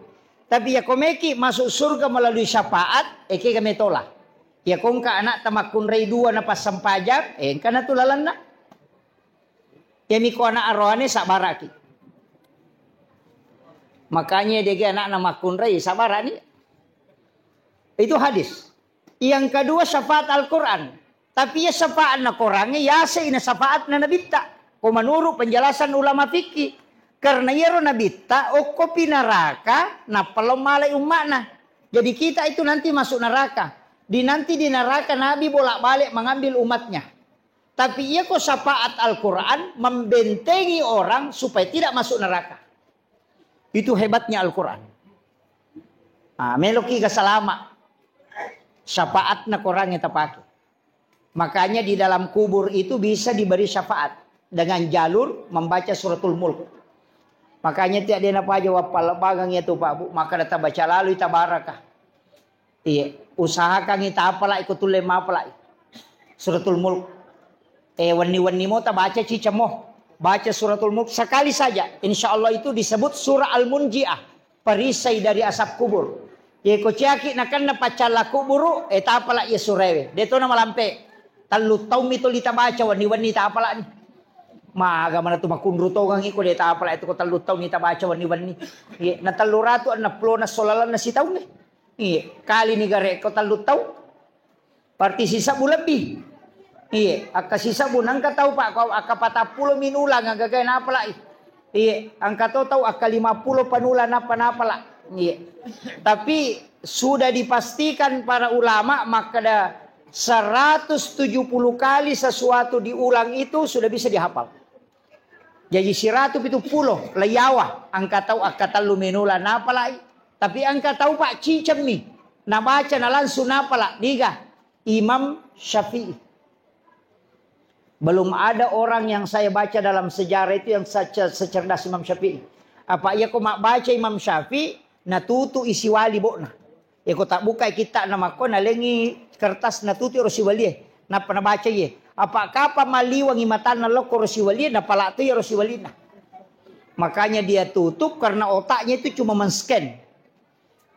Tapi ya komeki masuk surga melalui syafaat, eke game tola. Ya kongka anak tamakkunrei dua na passempajang, eh, engka na tu lalanna. Ya miko anak aroane sabaraki. Makanya dega anak na makkunrei sabarani. Itu hadis. Yang kedua, syafaat Al-Quran. Tapi iya syafaat na Quran, ya sih ina syafaat na nabitta. Ko menurut penjelasan ulama fikih. Karena iyaro nabitta, okko pi neraka, nappa lao malai umma'na. Jadi kita itu nanti masuk neraka. Di nanti di neraka Nabi bolak-balik mengambil umatnya. Tapi iya ko syafaat Al-Quran membentengi orang supaya tidak masuk neraka. Itu hebatnya Al-Quran. Ah, meloki ga salama. Syafaatna Quran yang terpakai. Makanya di dalam kubur itu bisa diberi syafaat dengan jalur membaca suratul mulk. Makanya tiap dia napaja wappala bagang ya tu Pak Bu, maka data baca lalu tabaraka. Iya, usahakan kita apalai ko tulle mapalai. Suratul Mulk. Eh, wenni-wenni mo tabaca ciceng mo. Baca suratul Mulk sekali saja. Insya Allah itu disebut surah Al-Munjiah. Perisai dari asap kubur. Iya, ko ciaki nakanna paccalla kuburu, eh, tapala iya surewe. De to na malampe. Tellu taung mi tuli tabaca wenni-wenni tapala ni. Maga mana tu makunru tongang iko de tapala itu ko tellu taung ni tabaca wenni-wenni. Iya, na tellu ratu enam puluh na solalan na sitaung ni. Iya, kali ni gare ko tellu taung. Berarti sisebbu lebbi. Iya, akka sisebbu nangka tau Pak, ko akka patappulo minulang agaga napalai. Iya, angka to tau akka lima puluh panulang nappa napala. Iya. Tapi sudah dipastikan para ulama makkeda seratus tujuh puluh kali sesuatu diulang itu sudah bisa dihafal. Jaji siratu pitu pulo, leiyawa, angka tau akka tellu minulang napalai. Tapi angka tau Pak cicemmi, nabaca na langsung napala, diga Imam Syafi'i. Belum ada orang yang saya baca dalam sejarah itu yang sace-, secerdas Imam Syafi'i. Apa iya ko mabbaca Imam Syafi'i, natutu isi wali bokna. Iyako tabbukai kitta'na makko, nalengi kertas natutu ro siwalie. Nappa nabaca iye. Apa kapang maliwangi matanna lokko ro siwalie, napala tu iyaro siwalina. Makanya dia tutup karena otaknya itu cuma men-scan.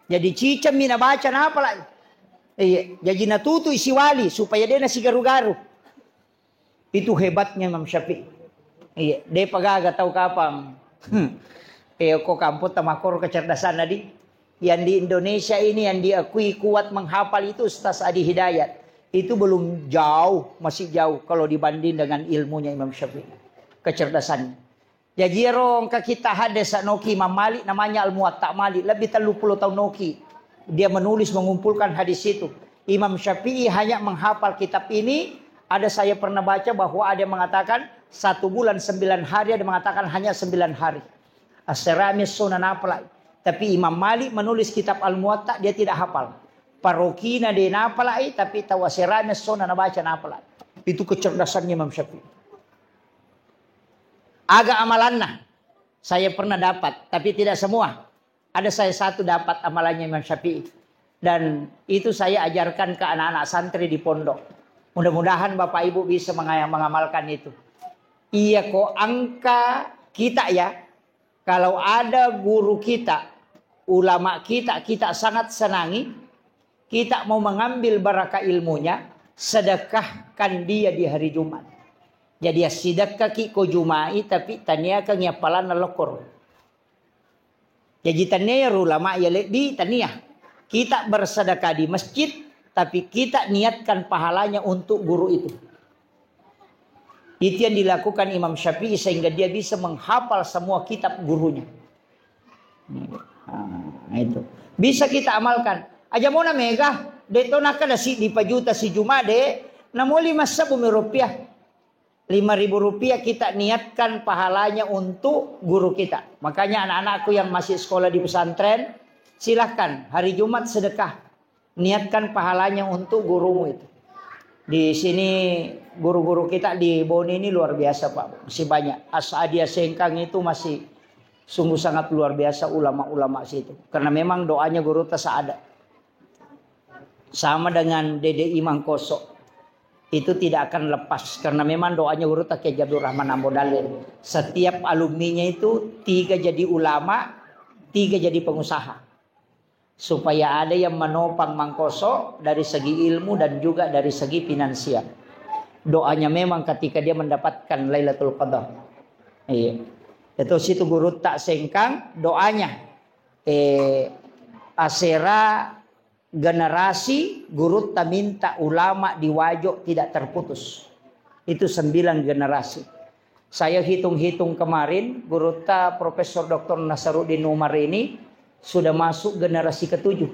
Jadi cicemmi nabaca napala. Iya, jadi natutu isi wali supaya dia nasigaru-garu. Itu hebatnya Imam Syafi'i. Iya, depa gaga tau kapang. Hmm. Eh, ko kampung tamakkoro kecerdasan tadi. Yang di Indonesia ini yang diakui kuat menghafal itu Ustaz Adi Hidayat. Itu belum jauh, masih jauh kalau dibanding dengan ilmunya Imam Syafi'i. Kecerdasannya. Jaji ero engka kitta hadis noki Imam Malik namanya Al-Muwatta Malik, lebih tellu pulo tahun noki. Dia menulis mengumpulkan hadis itu. Imam Syafi'i hanya menghafal kitab ini, ada saya pernah baca bahwa ada yang mengatakan satu bulan sembilan hari, ada yang mengatakan hanya sembilan hari. Aserami sona napalai. Tapi Imam Malik menulis kitab Al-Muwatta, dia tidak hafal. Parokina de napalai, tapi tau aserami sona nabaca napalai. Itu kecerdasannya Imam Syafi'i. Aga amalanna? Saya pernah dapat, tapi tidak semua. Ada saya satu dapat amalannya Imam Syafi'i. Dan itu saya ajarkan ke anak-anak santri di pondok. Mudah-mudahan Bapak Ibu bisa menga-, mengamalkan itu. Iya ko angka kita ya, kalau ada guru kita, ulama kita, kita sangat senangi, kita mau mengambil barakah ilmunya, sedekahkan dia di hari Jumat. Jadi, assidekkaki ko Jumai, tapi taniakangi appalanna lokkoro. Jadi, tania iyaro ulama iya lebbi, tania. Kita bersedekah di masjid, tapi kita niatkan pahalanya untuk guru itu. Itu yang dilakukan Imam Syafi'i sehingga dia bisa menghafal semua kitab gurunya. Ah, itu. Bisa kita amalkan. Aja mona mega, de to nakkeda siddi pajuta si Juma de, namo lima sebbu mi rupiah. Lima ribu rupiah kita niatkan pahalanya untuk guru kita. Makanya anak-anakku yang masih sekolah di pesantren, silahkan hari Jumat sedekah. Niatkan pahalanya untuk gurumu itu. Di sini guru-guru kita di Boni ini luar biasa, Pak. Masih banyak. As'adiyah Sengkang itu masih sungguh sangat luar biasa ulama-ulama situ. Karena memang doanya guru tasada. Sama dengan Dede Imang Koso. Itu tidak akan lepas. Karena memang doanya guru Kiai Abdul Rahman Ambo Dalil. Setiap alumninya itu tiga jadi ulama, tiga jadi pengusaha. Supaya ada yang menopang Mangkoso dari segi ilmu dan juga dari segi finansial. Doanya memang ketika dia mendapatkan Lailatul Qadar. Iya. Itu situ guru tak Sengkang, doanya. Eh, asera generasi gurutta minta ulama di Wajo tidak terputus. Itu sembilan generasi. Saya hitung-hitung kemarin, gurutta Profesor Doktor Nasaruddin Umar ini sudah masuk generasi ketujuh.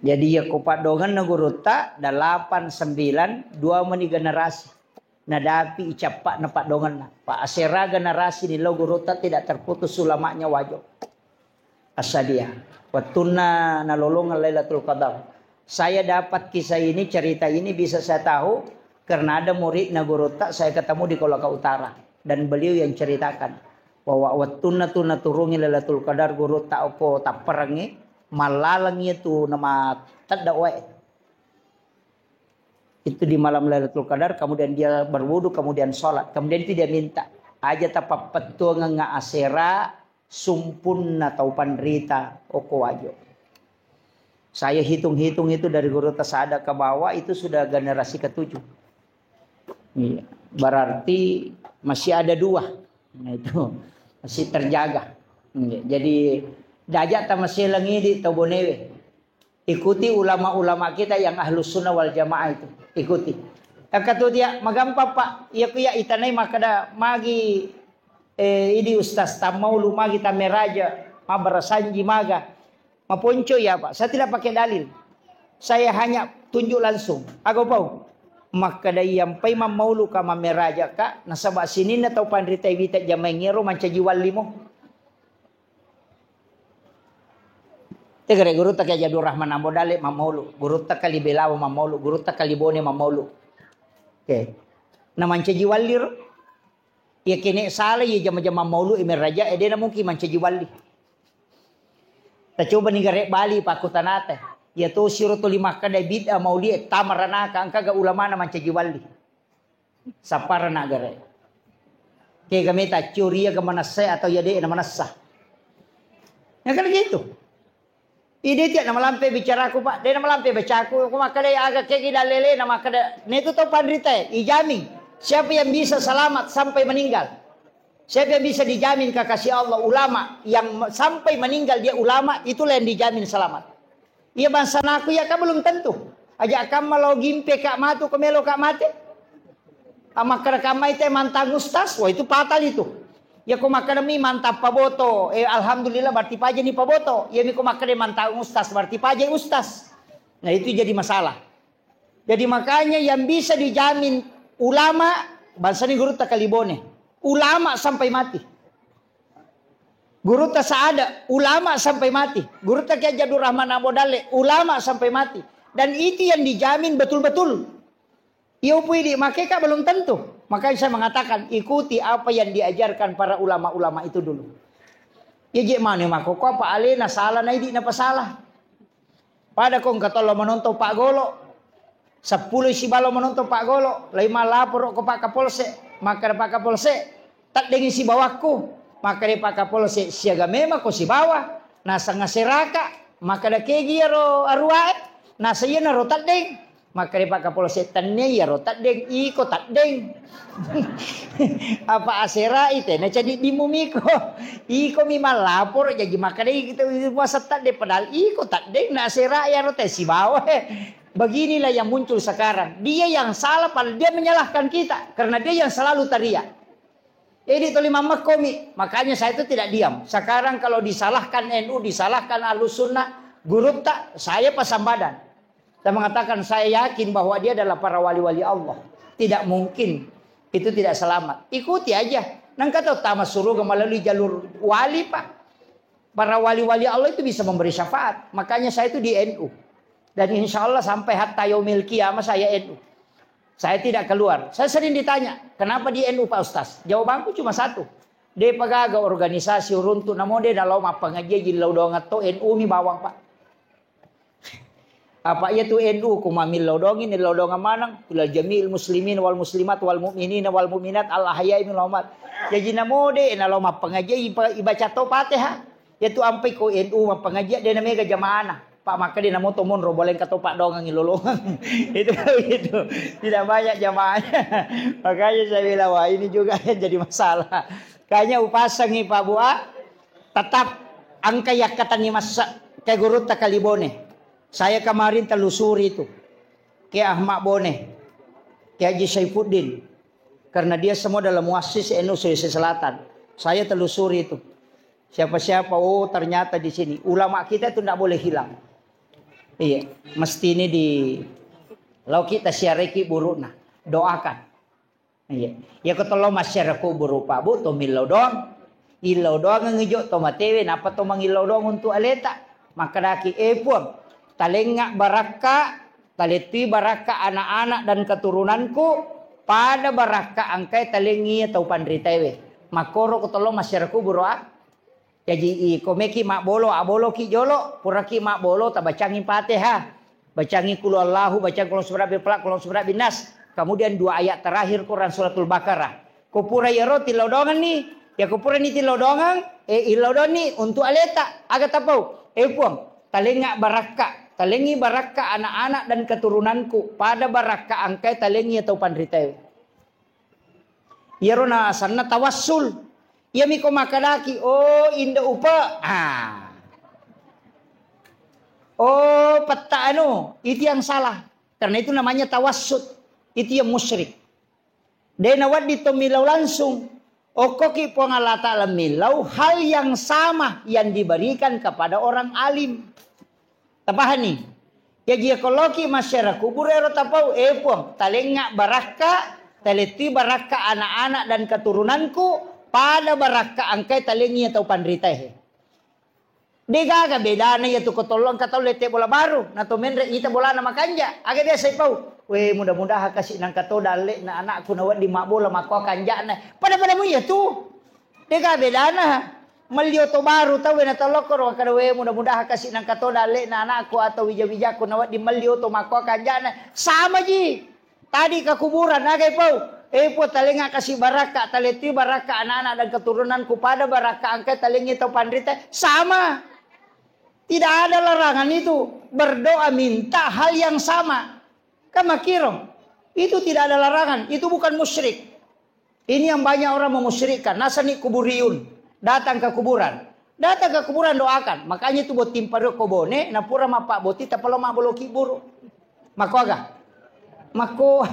Jadi, ya, ko paddongenna gurutta, delapan, sembilan, dua meni generasi. Nadapi icappa'na paddongenna. Pa asera generasi ni lo gurutta tidak terputus ulamanya Wajo. Asadia. Wettunna nalolongeng Lailatul Qadar. Saya dapat kisah ini, cerita ini bisa saya tahu karena ada muridna gurutta saya ketemu di Kolaka Utara dan beliau yang ceritakan bahwa wettunna tu naturungi Lailatul Qadar gurutta okko tapperengngi, mallalengngi tu nama tedda wae. Itu di malam Lailatul Qadar, kemudian dia berwudu, kemudian sholat. Kemudian itu dia minta, "Aja tapappettuangengnga asera sumpunna tau panrita okko Wajo." Saya hitung-hitung itu dari gurutta Saada ke bawah itu sudah generasi ketujuh. Iya. Berarti masih ada dua. Nah, itu masih terjaga. Iya. Jadi, daja tamaselang idi tau Bonewe. Ikuti ulama-ulama kita yang ahlus sunnah wal jamaah itu. Ikuti. Engka tu dia, magampang, Pak. Iya ku iya itanai makkeda magi, eh, idi ustaz, tammaulu magi, tammeraja, mabbarasanji maga. Maponco iya, Pak. Saya tidak pakai dalil. Saya hanya tunjuk langsung. Aga upau? Makkeda iyampai mammaulu ka, mammeraja ka, nasaba sininna tau panrita wita jamaing ero mancaji wallimo. Tegere gurutta Kiai Abdul Rahman Ambo Dalle mammaulu, gurutta Kali Belawa mammaulu, gurutta Kali Bone mammaulu. Oke. Na mancaji walliro. Iya kene sala iya jama-jama maulu e meraja e, dena mungkin mancaji walli. Tacoba ni gare Bali pakkutanate. Iya to siro tuli makkeda bid'ah mauli e tamaranaka, engkaga ulamana mancaji walli. Sapparana gare. Kega meta curiga manassa atau iya de na manassa. Ya kan gitu. Ide tiak namalampe bicaraku, Pak. De namalampe bacaku. Ku makkeda aga kegi dalele na makkeda netu tau panrita e, ijamin. Siapa yang bisa selamat sampai meninggal? Siapa yang bisa dijamin kekasih Allah, ulama yang sampai meninggal dia ulama, itulah yang dijamin selamat. Iya bangsanaku ya kan belum tentu. Aja kamma lo gimpe ka matu ko melo ka mate. Amakkada kamma ite mantang ustaz, wah itu fatal itu. Ya ko makkada mi mantang paboto, eh alhamdulillah berarti paja ni paboto. Ya mi ko makkada mantang ustaz berarti paja ustaz. Nah itu jadi masalah. Jadi makanya yang bisa dijamin ulama, bangsa ni gurutta Kalibone, ulama sampai mati. Gurutta Saada, ulama sampai mati. Gurutta Kiai Abdul Rahman Ambo Dalle, ulama sampai mati. Dan itu yang dijamin betul-betul. Iya upui di makeka belum tentu. Makanya saya mengatakan ikuti apa yang diajarkan para ulama-ulama itu dulu. Ya je mane makoko apa alena salah na idi na pasalah. Pada ko engka tollo menonton Pak Golo, seppulo sibawa menonton Pak Golo, lai malaporo ko Pak Kapolsek, makkada Pak Kapolsek, taddengi sibawakku, makkada Pak Kapolsek, siaga memang ko sibawa, naseng aseraka, makkada kegi iyaro aruae, naseng iyanaro taddeng, makkada Pak Kapolsek, tennia iyaro taddeng, iko taddeng. Apa asera ite, na ceddi dimu miko. Iko mi malaporo, jaji makkada iko puasa taddeng, padahal iko taddeng, na asera iyaro te sibawa. Beginilah yang muncul sekarang. Dia yang salah, padahal dia menyalahkan kita. Karena dia yang selalu teriak. Jadi toli mammekkomi. Makanya saya itu tidak diam. Sekarang kalau disalahkan N U, disalahkan Ahlus Sunnah, gurutta, saya pasang badan. Dan mengatakan, saya yakin bahwa dia adalah para wali-wali Allah. Tidak mungkin. Itu tidak selamat. Ikuti aja. Nangka tau tama suruga melalui jalur wali, Pak. Para wali-wali Allah itu bisa memberi syafaat. Makanya saya itu di N U. Dan insya Allah sampai hatta yaumil qiyamah saya N U. Saya tidak keluar. Saya sering ditanya, kenapa di N U Pak Ustaz? Jawabanku cuma satu. De pagaga organisasi uruntu namo de nalo mappangaji jillau doang to N U mi bawang, Pak. Apa iya tu N U ku mamillau dongi, nillau dongang maneng, ilal jami'il muslimin wal muslimat wal mu'minin wal mu'minat al ahya'i minhum wal amwat. Jaji namo de nalo mappangaji iba-, ibaca to Fatihah. Iya tu ampai ko N U mappangaji de na mega jamaana. Pak makkeda namo to monro boleh engka to Pak dongang ilolongang. Itu itu tidak banyak jamaahnya. Makanya saya bilang wah ini juga yang jadi masalah. Kayaknya upasangi Pak Bua tetap engka yakkatangi massa. Kayak gurutta Kalibone. Saya kemarin telusuri itu. Kayak Ahmad Bone. Kayak Haji Saifuddin. Karena dia semua adalah muassis N U Sulawesi Selatan. Saya telusuri itu. Siapa-siapa, oh, ternyata di sini. Ulama kita itu ndak boleh hilang. Iya, mesti ini di laoki tasiareki burukna. Doakan. Iya. Iya ko tollo masyarakat kuburu Pak Bu to millau doang. Illau doang ngejo to matewe, napa to mangillau doang untuk aleta. Makkedaki, eh Puang, talengnga barakka, talettui barakka anak-anak dan keturunanku, pada barakka angkai talengngi tau panritaewe. Makkoro ko tollo masyarakat kuburu ah. Jaji, i, ko meki mabbolo, aboloki jolo, puraki mabbolo, tabacangi Fatihah. Bacangi Qul Huwallahu, bacangi Qul A'udzu Birabbil Falaq, Qul A'udzu Birabbin Nas. Kemudian dua ayat terakhir Quran Suratul Baqarah. Ko pura iyaro tillau doangenni, ya ko purani tillau doangeng, eh, illau doanni untuk aleta. Aga tapau? Eh, Puang, talengnga barakka, talengngi barakka anak-anak dan keturunanku, pada barakka angkai talengngi tau panritae. Iyaro nasenna tawassul. Iyami ko makkedaki, "Oh, Indo Upe." Ah. "Oh, petta anu," itu yang salah. Karena itu namanya tawassut. Itu yang musyrik. De nawedding to millau langsung. Okkoki Puang Allah Ta'ala millau hal yang sama yang diberikan kepada orang alim. Tapahani? Jaji, iya ko loki masyarakat kubur ero tapau, eh Puang, talengnga barakka, talettui barakka anak-anak dan keturunanku, pada barakka angkai talengngi tau panritae. Degaga bedana iya tu ko tollo engka tau lette bola baru, na to menre ita bolana makanja. Aga biasa ipau? We, mudah-mudahan kasi nangka to dalle'na anakku na wedding mabbola makko kanja'na. Pada-pada mu iya tu. Dega bedana. Melli oto baru tau na tolokko ro kada we, mudah-mudahan kasi nangka to dalle'na anakku atau wija-wijakku na wedding melli oto makko kanja'na. Sama ji. Tadi ke kuburan, aga ipau? Eh, Puang, talengnga kasi barakka, talettui barakka anak-anak dan keturunanku, pada barakka angkai talengngi tau panrita. Sama. Tidak ada larangan itu. Berdoa minta hal yang sama. Kan makkiro. Itu tidak ada larangan. Itu bukan musyrik. Ini yang banyak orang memusyrikkan. Nasani kuburiyun. Datang ke kuburan. Datang ke kuburan, doakan. Makanya itu botting paru ko Bone, napura mappabbotting, tappa lao mabboloki buru. Makko aga? Makko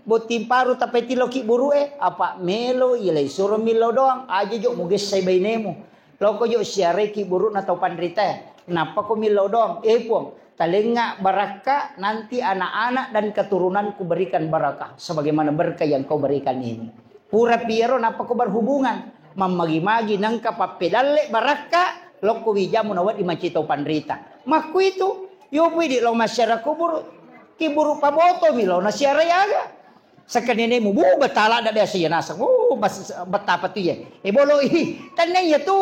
botting paru tappa tiloki buru e, apa melo ilai suro millau doang, aja jo mugessai bainemu. Loko jo siaraiki buru'na tau panritae. Nappa ko millau doang, eh Puang, talengnga barakka nanti anak-anak dan keturunanku berikan barakah sebagaimana berkah yang kau berikan ini. Pura piero nappa ko berhubungan, mammagi-magi nengka pappedalle barakka, lokko wijamu nawedding macito panrita. Makkuitu, yopu idi lao masyarakat kubur, kiburu pabotomi lao nasiarai aga. Sekka nenemu, bu, betala da biasa ya naseng, bu, bas-, betapa tu ya. Eh, boloi, tenne ya tu.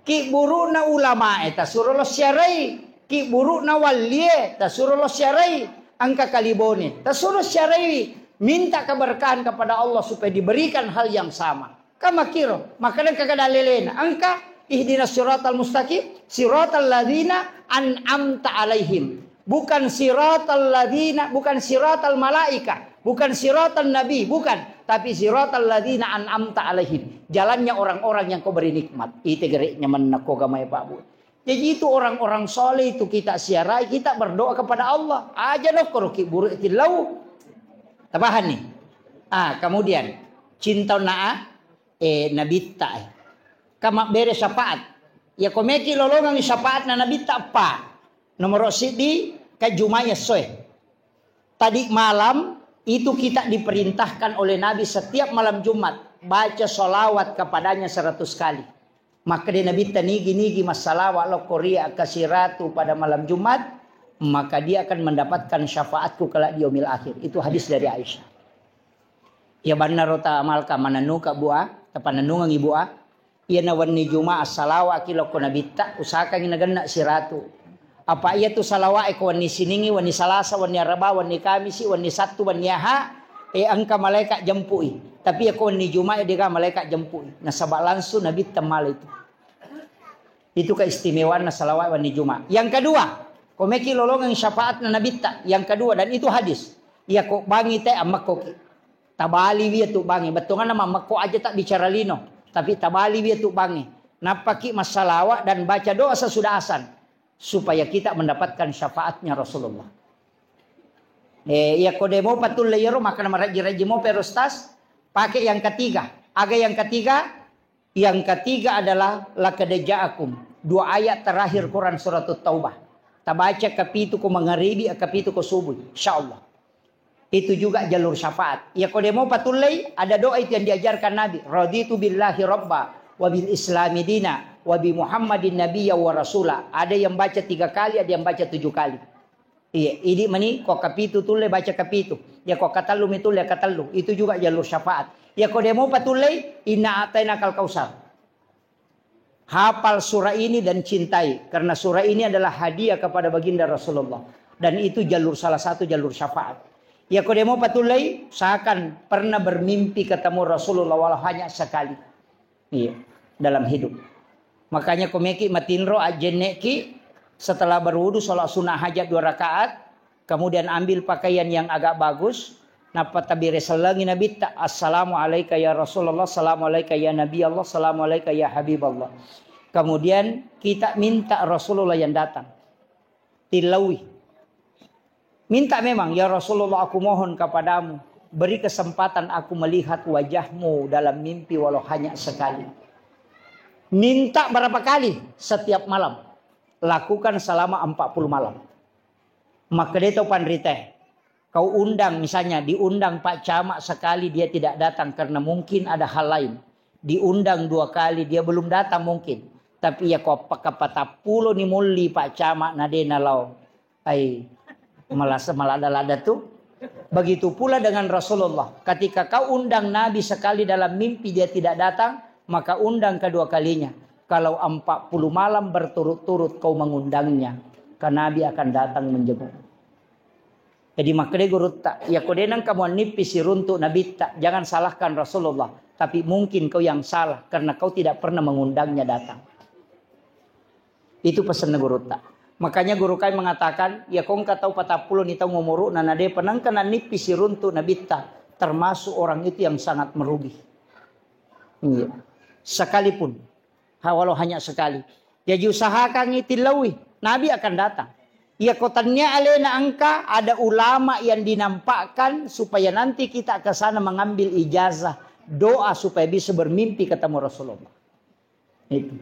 Ki buru'na ulamae tasuro lo siarai, ki buru'na wallie tasuro lo siarai. Engka Kalibone tasuro siarai, minta keberkahan kepada Allah supaya diberikan hal yang sama. Kamakiro, makanya kagak dalelena. Engka ihdinas siratal mustaqim, siratal ladzina an'amta alaihim. Bukan siratal ladzina, bukan siratal malaika, bukan siratal nabi, bukan. Tapi siratal ladzina an'amta alaihim. Jalannya orang-orang yang kau beri nikmat. Ite gereknya menna ko gamai Pak Bu. Jadi itu orang-orang soleh itu kita siarai, kita berdoa kepada Allah. Aja no koroki buruk tilau. Tapahan nih. Ah, kemudian cinta na eh, nabitta, eh. Ka mabbere syafaat. Ya ko meki lolongang syafaatna nabitta, apa? Nomor siddi, ka Jumat essoe. Tadi malam itu kita diperintahkan oleh Nabi setiap malam Jumat baca salawat kepadanya seratus kali. Makkeda nabitta, nigi-nigi massalawa lokko ri akkasiratu pada malam Jumat, maka dia akan mendapatkan syafaatku kelak di yaumil akhir. Itu hadis dari Aisyah. Iya bannaro ta malka manennuka bua, tapanennungengi bua. Iyana wenni Juma assalawaki lokko nabitta, usahakangi nagenna siratu. Apa iya tu salawa'e ko wenni Siningi, wenni Salasa, wenni Araba, wenni Kamisi, wenni Sattu, wenni Aha, e engka malaika jempui. Tapi iya ko wenni Juma e dega malaika jempui. Nasaba langsung nabitta mala itu. Itu keistimewaanna salawat wenni Juma. Yang kedua, ko meki lolongeng syafaatna nabitta. Yang kedua, dan itu hadis. Iya ko bangi te ammekkoki. Tabali wi tu bangi. Bettuanna mammekko aja tak bicara lino. Tapi tabali wi tu bangi. Nappaki massalawa dan baca doa sesudah azan supaya kita mendapatkan syafaatnya Rasulullah. Eh, iya ko demo patulle yero, makana marajji-rajji mo perostas, pakai yang ketiga. Aga yang ketiga? Yang ketiga adalah laqad ja'akum. Dua ayat terakhir Quran surat Taubah. Tabaca kapitu ko mangaribi, kapitu ko subuh. Insyaallah. Itu juga jalur syafaat. Ya ko demo patullei, ada doa itu yang diajarkan Nabi. Raditu billahi rabba wa bil islami dina wa bi Muhammadin nabiyya wa rasula. Ada yang baca tiga kali, ada yang baca tujuh kali. Iya, idi mani ko kapitu tulle baca kapitu. Ya ko katellu mi tulle katellu. Itu juga jalur syafaat. Ya ko demo patullei, inna a'tainakal kausar. Hafal surah ini dan cintai, karena surah ini adalah hadiah kepada baginda Rasulullah. Dan itu jalur, salah satu jalur syafaat. Ya ko demo patullei, usahakan pernah bermimpi ketemu Rasulullah walau hanya sekali. Iya, dalam hidup. Makanya ko meki matinro, ajjenneki, setelah berwudu, sholat sunnah hajat dua rakaat, kemudian ambil pakaian yang agak bagus, nappa tabire sellengi Nabitta, "Assalamu alaika ya Rasulullah, assalamu alaika ya Nabi Allah, assalamu alaika ya Habib Allah." Kemudian kita minta Rasulullah yang datang. Tillaui. Minta memang, "Ya Rasulullah, aku mohon kepadamu, beri kesempatan aku melihat wajahmu dalam mimpi walau hanya sekali." Minta berapa kali? Setiap malam. Lakukan selama empat puluh malam. Makkedai tau panrita, kau undang, misalnya diundang Pak Camat sekali, dia tidak datang karena mungkin ada hal lain. Diundang dua kali, dia belum datang mungkin. Tapi ya ko pakapatappulo ni mulli Pak Camat na de nalao. Ai, malasa malada-lada tu. Begitu pula dengan Rasulullah. Ketika kau undang Nabi sekali dalam mimpi dia tidak datang, maka undang kedua kalinya. Kalau empat puluh malam berturut-turut kau mengundangnya, maka Nabi akan datang menjenguk. Jadi makkeda gurutta, ya ko de nengka muannippi siruntuk Nabitta, jangan salahkan Rasulullah. Tapi mungkin kau yang salah karena kau tidak pernah mengundangnya datang. Itu pesanna gurutta. Makanya guru kami mengatakan, ya ko engka tau patappulo ni taung umuru'na na de penengka nannippi siruntuk Nabitta, termasuk orang itu yang sangat merugi. Iya. Sekalipun, ha, walau hanya sekali. Jadi usahakan itillaui, Nabi akan datang. Ya ko tania alena engka ada ulama yang dinampakkan supaya nanti kita ke sana mengambil ijazah, doa supaya bisa bermimpi ketemu Rasulullah. Itu.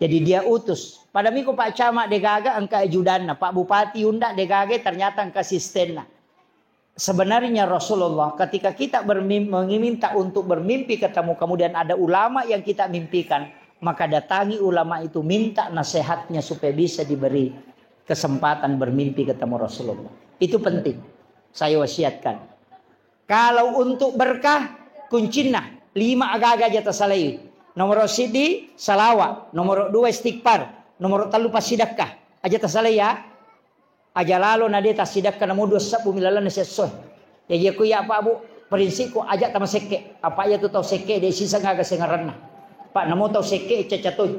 Jadi dia utus. Pada miko Pak Camat degaga engka ajudanna, Pak Bupati unda degaga ternyata engka asistenna. Sebenarnya Rasulullah ketika kita bermim-, meminta untuk bermimpi ketemu, kemudian ada ulama yang kita mimpikan, maka datangi ulama itu, minta nasihatnya supaya bisa diberi kesempatan bermimpi ketemu Rasulullah. Itu penting. Saya wasiatkan. Kalau untuk berkah, kuncinna lima agaga aja tasalai. Nomor sidi salawa, nomor dua istighfar, nomor telu passidakka. Aja tasalai ya. Aja lalo na de tassidakka namo dua sebbu mi lalenna siesso. Ya iya ku ya Pak Bu, prinsipku aja tamasekke. Apa iya tu tau sekke de sisa gaga sengaranna. Pak namo tau sekke caca toi.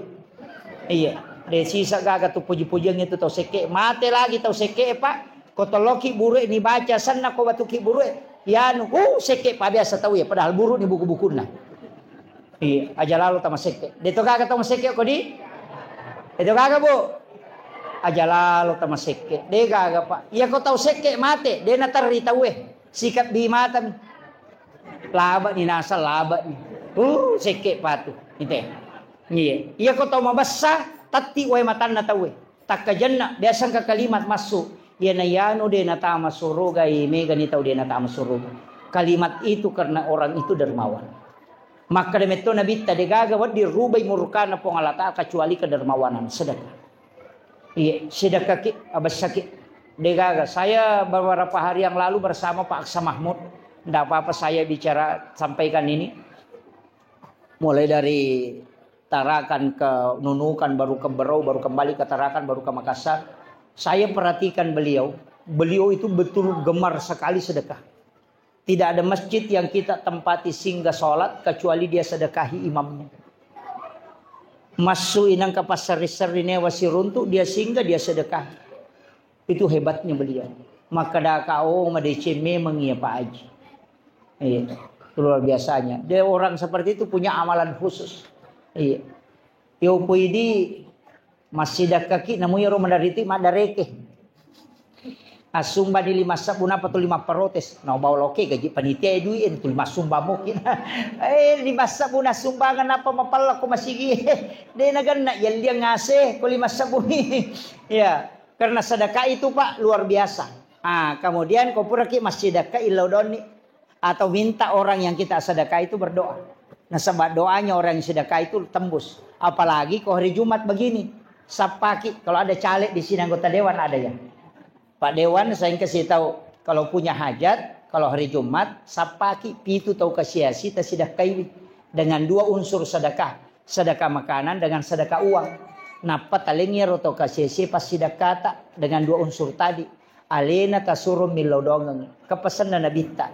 Iya, de sisa gaga tu puji-pujiang itu tau sekke. Mate lagi tau sekke, Pak. Ko toloki buruk ni baca senna ko batuki buruk. Yanu, uh, sekke pa biasa tau ya, padahal buruk ni buku-bukunna. Iya, aja lalo tamasekke. De to gaga tau masekke ko di? De to gaga, Bu? Aja lalo tamasekke. De gaga, Pak. Iya ko tau sekke mate, de naterri tauwe. Sikat bi matami. Laba ni nasa laba ni. Uh, sekke patu. Ite. Iya. Iya ko tau mabessa, tatti wae matanna tauwe. Takkajenna, biasa engka kalimat massu, iyana yanu de natama suruga, i mega ni tau de natama suruga. Kalimat itu karena orang itu dermawan. Makkeda metto Nabitta, degaga wedding rubai murkana Puang Allah Ta'ala kecuali kedermawanan, sedekah. Iya, sedekah ki, abessaki. Degaga, saya beberapa hari yang lalu bersama Pak Aksa Mahmud. Ndak apa-apa saya bicara, sampaikan ini. Mulai dari Tarakan ke Nunukan, baru ke Berau, baru kembali ke Tarakan, baru ke Makassar. Saya perhatikan beliau, beliau itu betul gemar sekali sedekah. Tidak ada masjid yang kita tempati singgah sholat kecuali dia sedekahi imamnya. Massu inang ke pasar seri newa siruntuk, dia singgah, dia sedekah. Itu hebatnya beliau. Makkeda ka, oh, madeceng memang iya Pak Haji. Iya, luar biasanya. Dia orang seperti itu punya amalan khusus. Iya. Iyo poidi massidakkaki namu iyaro maderri tu maddareke. Assumbani lima sebbu napa tuli mapparotes. Na bawa loke gaji panitia e dui e tuli massumba mukin. Eh, lima sebbu nassumbangeng napa mapalla ko masigi. De naganna yalliang ngase ko lima sebbu ni. Ya, karena sedekah itu, Pak, luar biasa. Ah, kemudian ko puraki massidakka illau donni. Atau minta orang yang kita sedekah itu berdoa. Nasaba doanya orang yang sedekah itu tembus. Apalagi kalau hari Jumat begini. Sappaki, kalau ada caleg di sini anggota dewan ada ya. Pak Dewan, saya kasih tahu, kalau punya hajat, kalau hari Jumat, sappaki pitu tau kasiasi tasidakkaiwi dengan dua unsur sedekah. Sedekah makanan dengan sedekah uang. Nappa talengi ro tau kasiasi passidakkata dengan dua unsur tadi. Alena tasuro millau doangeng. Kepesanna Nabitta,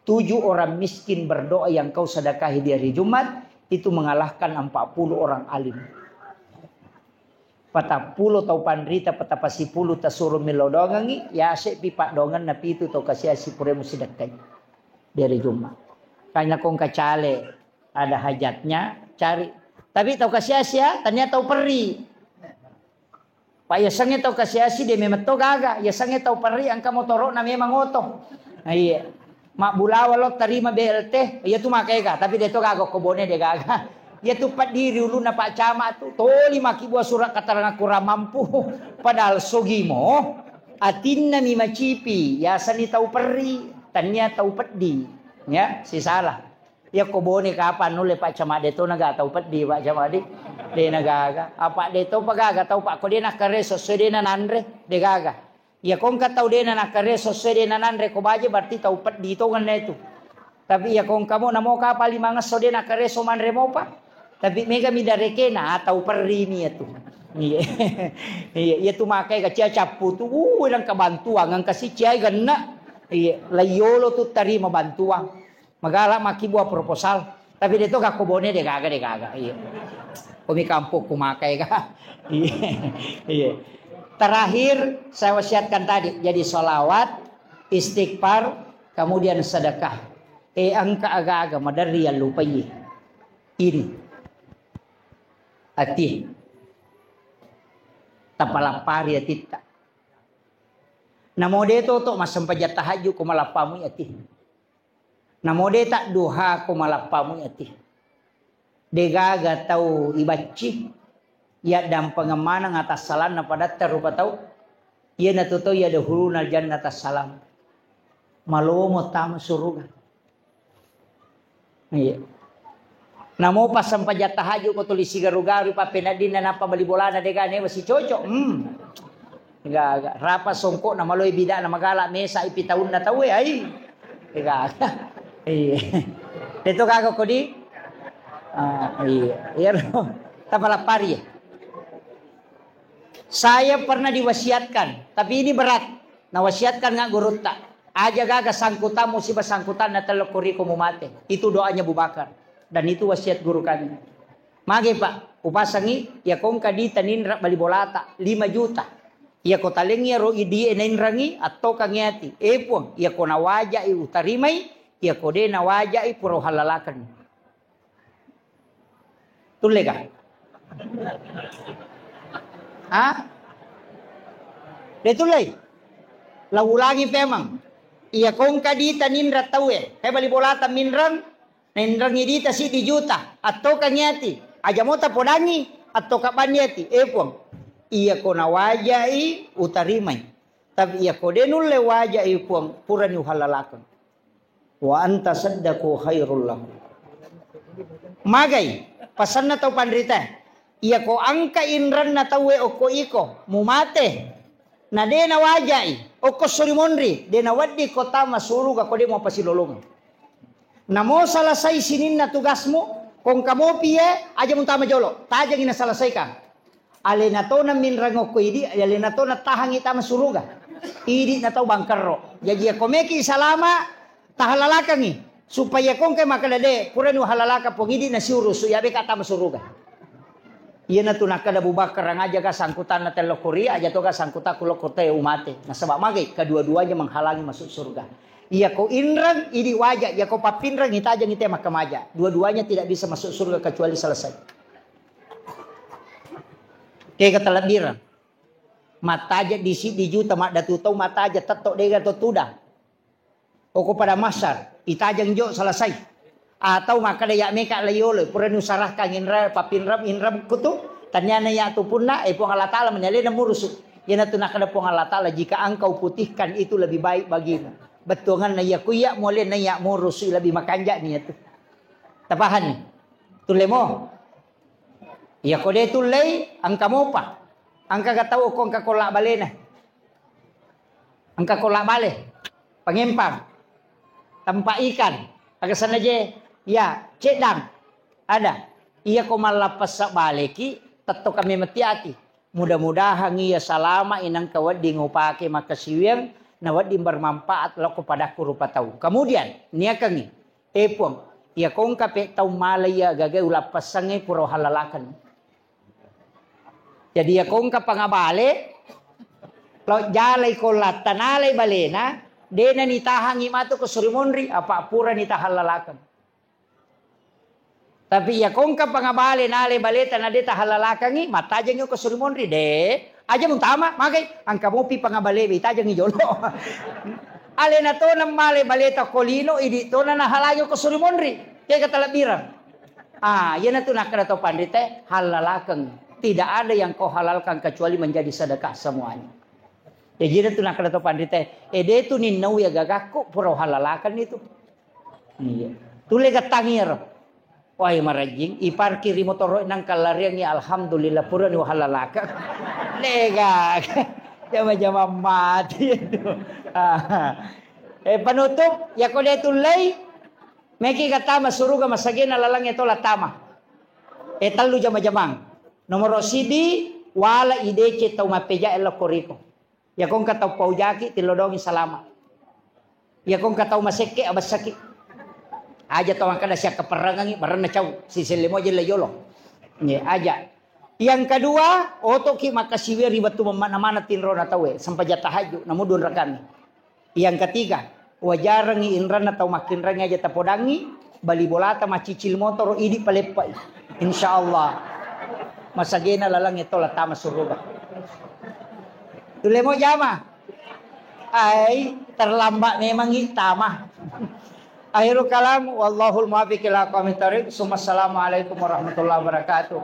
tujuh orang miskin berdoa yang kau sedekahi di hari Jumat, itu mengalahkan empat puluh orang alim. Patappulo tau panrita, patapasipulu tasuro millau doangengi, yase'pi paddoangenna pitu tau kasiasi puremu sidekkai di hari Jumat. Kanya kong kacale, ada hajatnya, cari. Tapi tau kasiasi ya, tania tau perri. Pak, yasengnge tau kasiasi de memang to gaga, yasengnge tau perri engka motoro'na memang oto. Nah, iya. Mabbulawa lo tarima B L T, iya tu makaega, tapi de to gaga ko Bone de gaga. Iya tu peddiri ulunna Pak Camat tu, toli makkibua surat keterangan kurang mampu. Padahal sogimo, atinna mi macipi, yasenni tau perri, tania tau peddi. Ya, sisala. Iya ko Bone kapang nulle Pak Camat de to naga tau peddi Pak Camat di. De nagaga. Apa de to pagaga tau Pak ko de nakkareso sesuai de nananre, de gaga. Iya ko engka tau de nanakkareso sesuai de nananre ko baje berarti tau peddi tongenna itu. Tapi iya ko engka mo namo kapang lima ngesso de nakkareso manre mopa. Tapi mega mi darekena tau perri mi itu. Iya. Iya, iya tu makai ka cia cappu tu, uh, nangka bantuang, engka si ciai genna. Iya, layolo tu tarima bantuang. Magala makkibua proposal. Tapi de to gakko Bone de gaga, de gaga. Iya. Komi kampung ku makai ga. Iya. Iya. Terakhir saya wasiatkan tadi, jadi salawat, istighfar, kemudian sedekah. Eh, engka aga-aga maderri yang lupai. Ini. Ati. Tapalappari atitta. Namo de to to massempajang tahajud ko malappamui ati. Namo de tadduha ko malappamui ati. De gaga tau ibacci, yaddampengeng maneng atassalanna padatta rupa tau, iyanatu tau yadkhulunal jannata salam. Malomo tama suruga. Iya. Namo passempajang tahajud ko tuli sigaru-garu pappeneddinna nappa bali bolana de gaga newa sicocok. Hmm. Gaga. Rapa songkokna maloi bidana magala mesa ipi taunna tauwe ai. Gaga. Iya. Deto gaga kodi? Ah, iya. Iya. Tapalappari. Saya pernah diwasiatkan, tapi ini berat. Nawasiatkan nga gurutta. Aja gaga sangkutan musibah sangkutan na tello koriko mumate. Itu doanya Abu Bakar. Dan itu wasiat guru kami. Mage, Pak, upasangi, ya kongka dita ninra bali bolata, lima juta. Iya ko talengi ro idie nainrangi, attokangi ati. Eh, Puang, iya ko nawajai utarimai, iya ko de nawajai pura uhalalakan. Tulle ga? Ha? De tulle? La ulangi pemang. Iya kongka dita ninra tauwe. He bali bolata minrang, nainrangi dita siddi juta. Attokangi ati. Aja mota podangi, attoka banni ati. Eh, Puang. Iya ko nawajai utarimai. Tapi iya ko de nulle wajai, Puang, purani uhallalakeng. Wa anta saddaqu khairul lahum. Magai pasanna tau panrita. Iya ko angka inranna tauwe okko iko, mumate. Na de nawajai, okko suri monri, de nawedding ko tama suruga ko de mupasilolongeng. Namo salasai sininna tugasmu, kongka mopi ye, aja mutama jolo, tajangi nasalasaikan. Alena tona minrang okko idi, alena tona tahangi tama suruga. Idi na tau bangkerro. Jaji, iya ko meki salama, tahalalakangi. Supaya kongke makkeda de, purani uhalalaka Puang idi na siurusu, ya beka tama suruga. Iyanatu nakkeda Abu Bakar, "Aja ga sangkutanna tello koria, aja toga sangkutakku lokko te umate." Nasaba magai, kedua-duanya menghalangi masuk surga. Iya ko inrang, idi waja, iya ko pappinrang, itajangi te makkamaja. Dua-duanya tidak bisa masuk surga kecuali selesai. Tega talebbiran. Mattaja di siddi juta maddatu tau mattaja tetto dega to tudang. Oko pada masar, itajeng jo selesai. Atau makkeda ya meka la yolo, purani usarahkan inra, papinram, inram kutu, taniana ya tu punna, eh, Puang Allah Ta'ala meni alena murusu. Iyanatu nakkeda Puang Allah Ta'ala, jika engkau putihkan itu lebih baik bagimu. Bettuanganna iya kuya, mualena ya murusu lebih makanja ni ya tu. Tapahani? Tullemo? Iya ko de tullei, engka mopa. Engka ga tau ko engka kolla balena. Engka kolla bale, pangempang, tempat ikan, aga senna je, ya, ceddang, ada. Iya ko mallappessa baleki, tetto kami metiaki. Mudah-mudahan iya salama inangka wedding upake makkasiwiang, na wedding bermanfaat loko padakku rupa tau. Kemudian, niakangi, eh Puang, iya ko engka pe tau mala iya gaga ulappessangnge pura uhallalakeng. Jadi, iya ko engka pangabale, lo jalai ko latta nalai balena, dena nitahangi matu ko suri monri, apa pura nitahallalakeng. Tapi iya ko engka pangabale nalai baleta na de tahallalakengi, mattajengi ko suri monri, de, aja mutama, magai, engka mopi pangabale, itajengi jolo. Alena tona male baleta ko lino, idi tona nahalangi ko suri monri. Kega talebbiran. Ah, iyanatu nakkeda to panrite, hallalakeng. Tidak ada yang kau halalkan kecuali menjadi sedekah semuanya. Jadi iyanatu nakkeda to panrite, eh, de tu ninnau ya gagakku, pura hallalakeng itu. Iya. Tulle gettangi ero. Wah, marajing, iparkir ri motoro nang kallariangi, alhamdulillah, purani hallalakeng. Lega. Jama-jama mati itu. Ah. Eh, penutup, ya ko de tullei, Meki ga tama suruga masagena lalangnge to la tama. E tellu jama-jamang. Nomoro sidi, wala idece tau mappeja e lokko riko. Iya ko engka tau paujaki, tillodongi salama. Iya ko engka tau masekke, abessaki. Aja tau makkeda siakkaperrangangi, barenna cau, siselle moje le yolo. Ye, aja. Yang kedua, otoki makkasiwia ri wettu mana-mana tinrona tauwe, sempajang tahajud, namu dua rakami. Yang ketiga, wajarengngi inranna tau makkinrengnge aja tapodangngi, bali bolata, macicil motoro, idi paleppai. Insya Allah. Masagena lalang etola tama suruga. Tulemo jama. Ai, terlambat memangi tama. Akhirul kalam, wallahul muwaffiq ila aqwamit thariq. Summa assalamualaikum warahmatullahi wabarakatuh.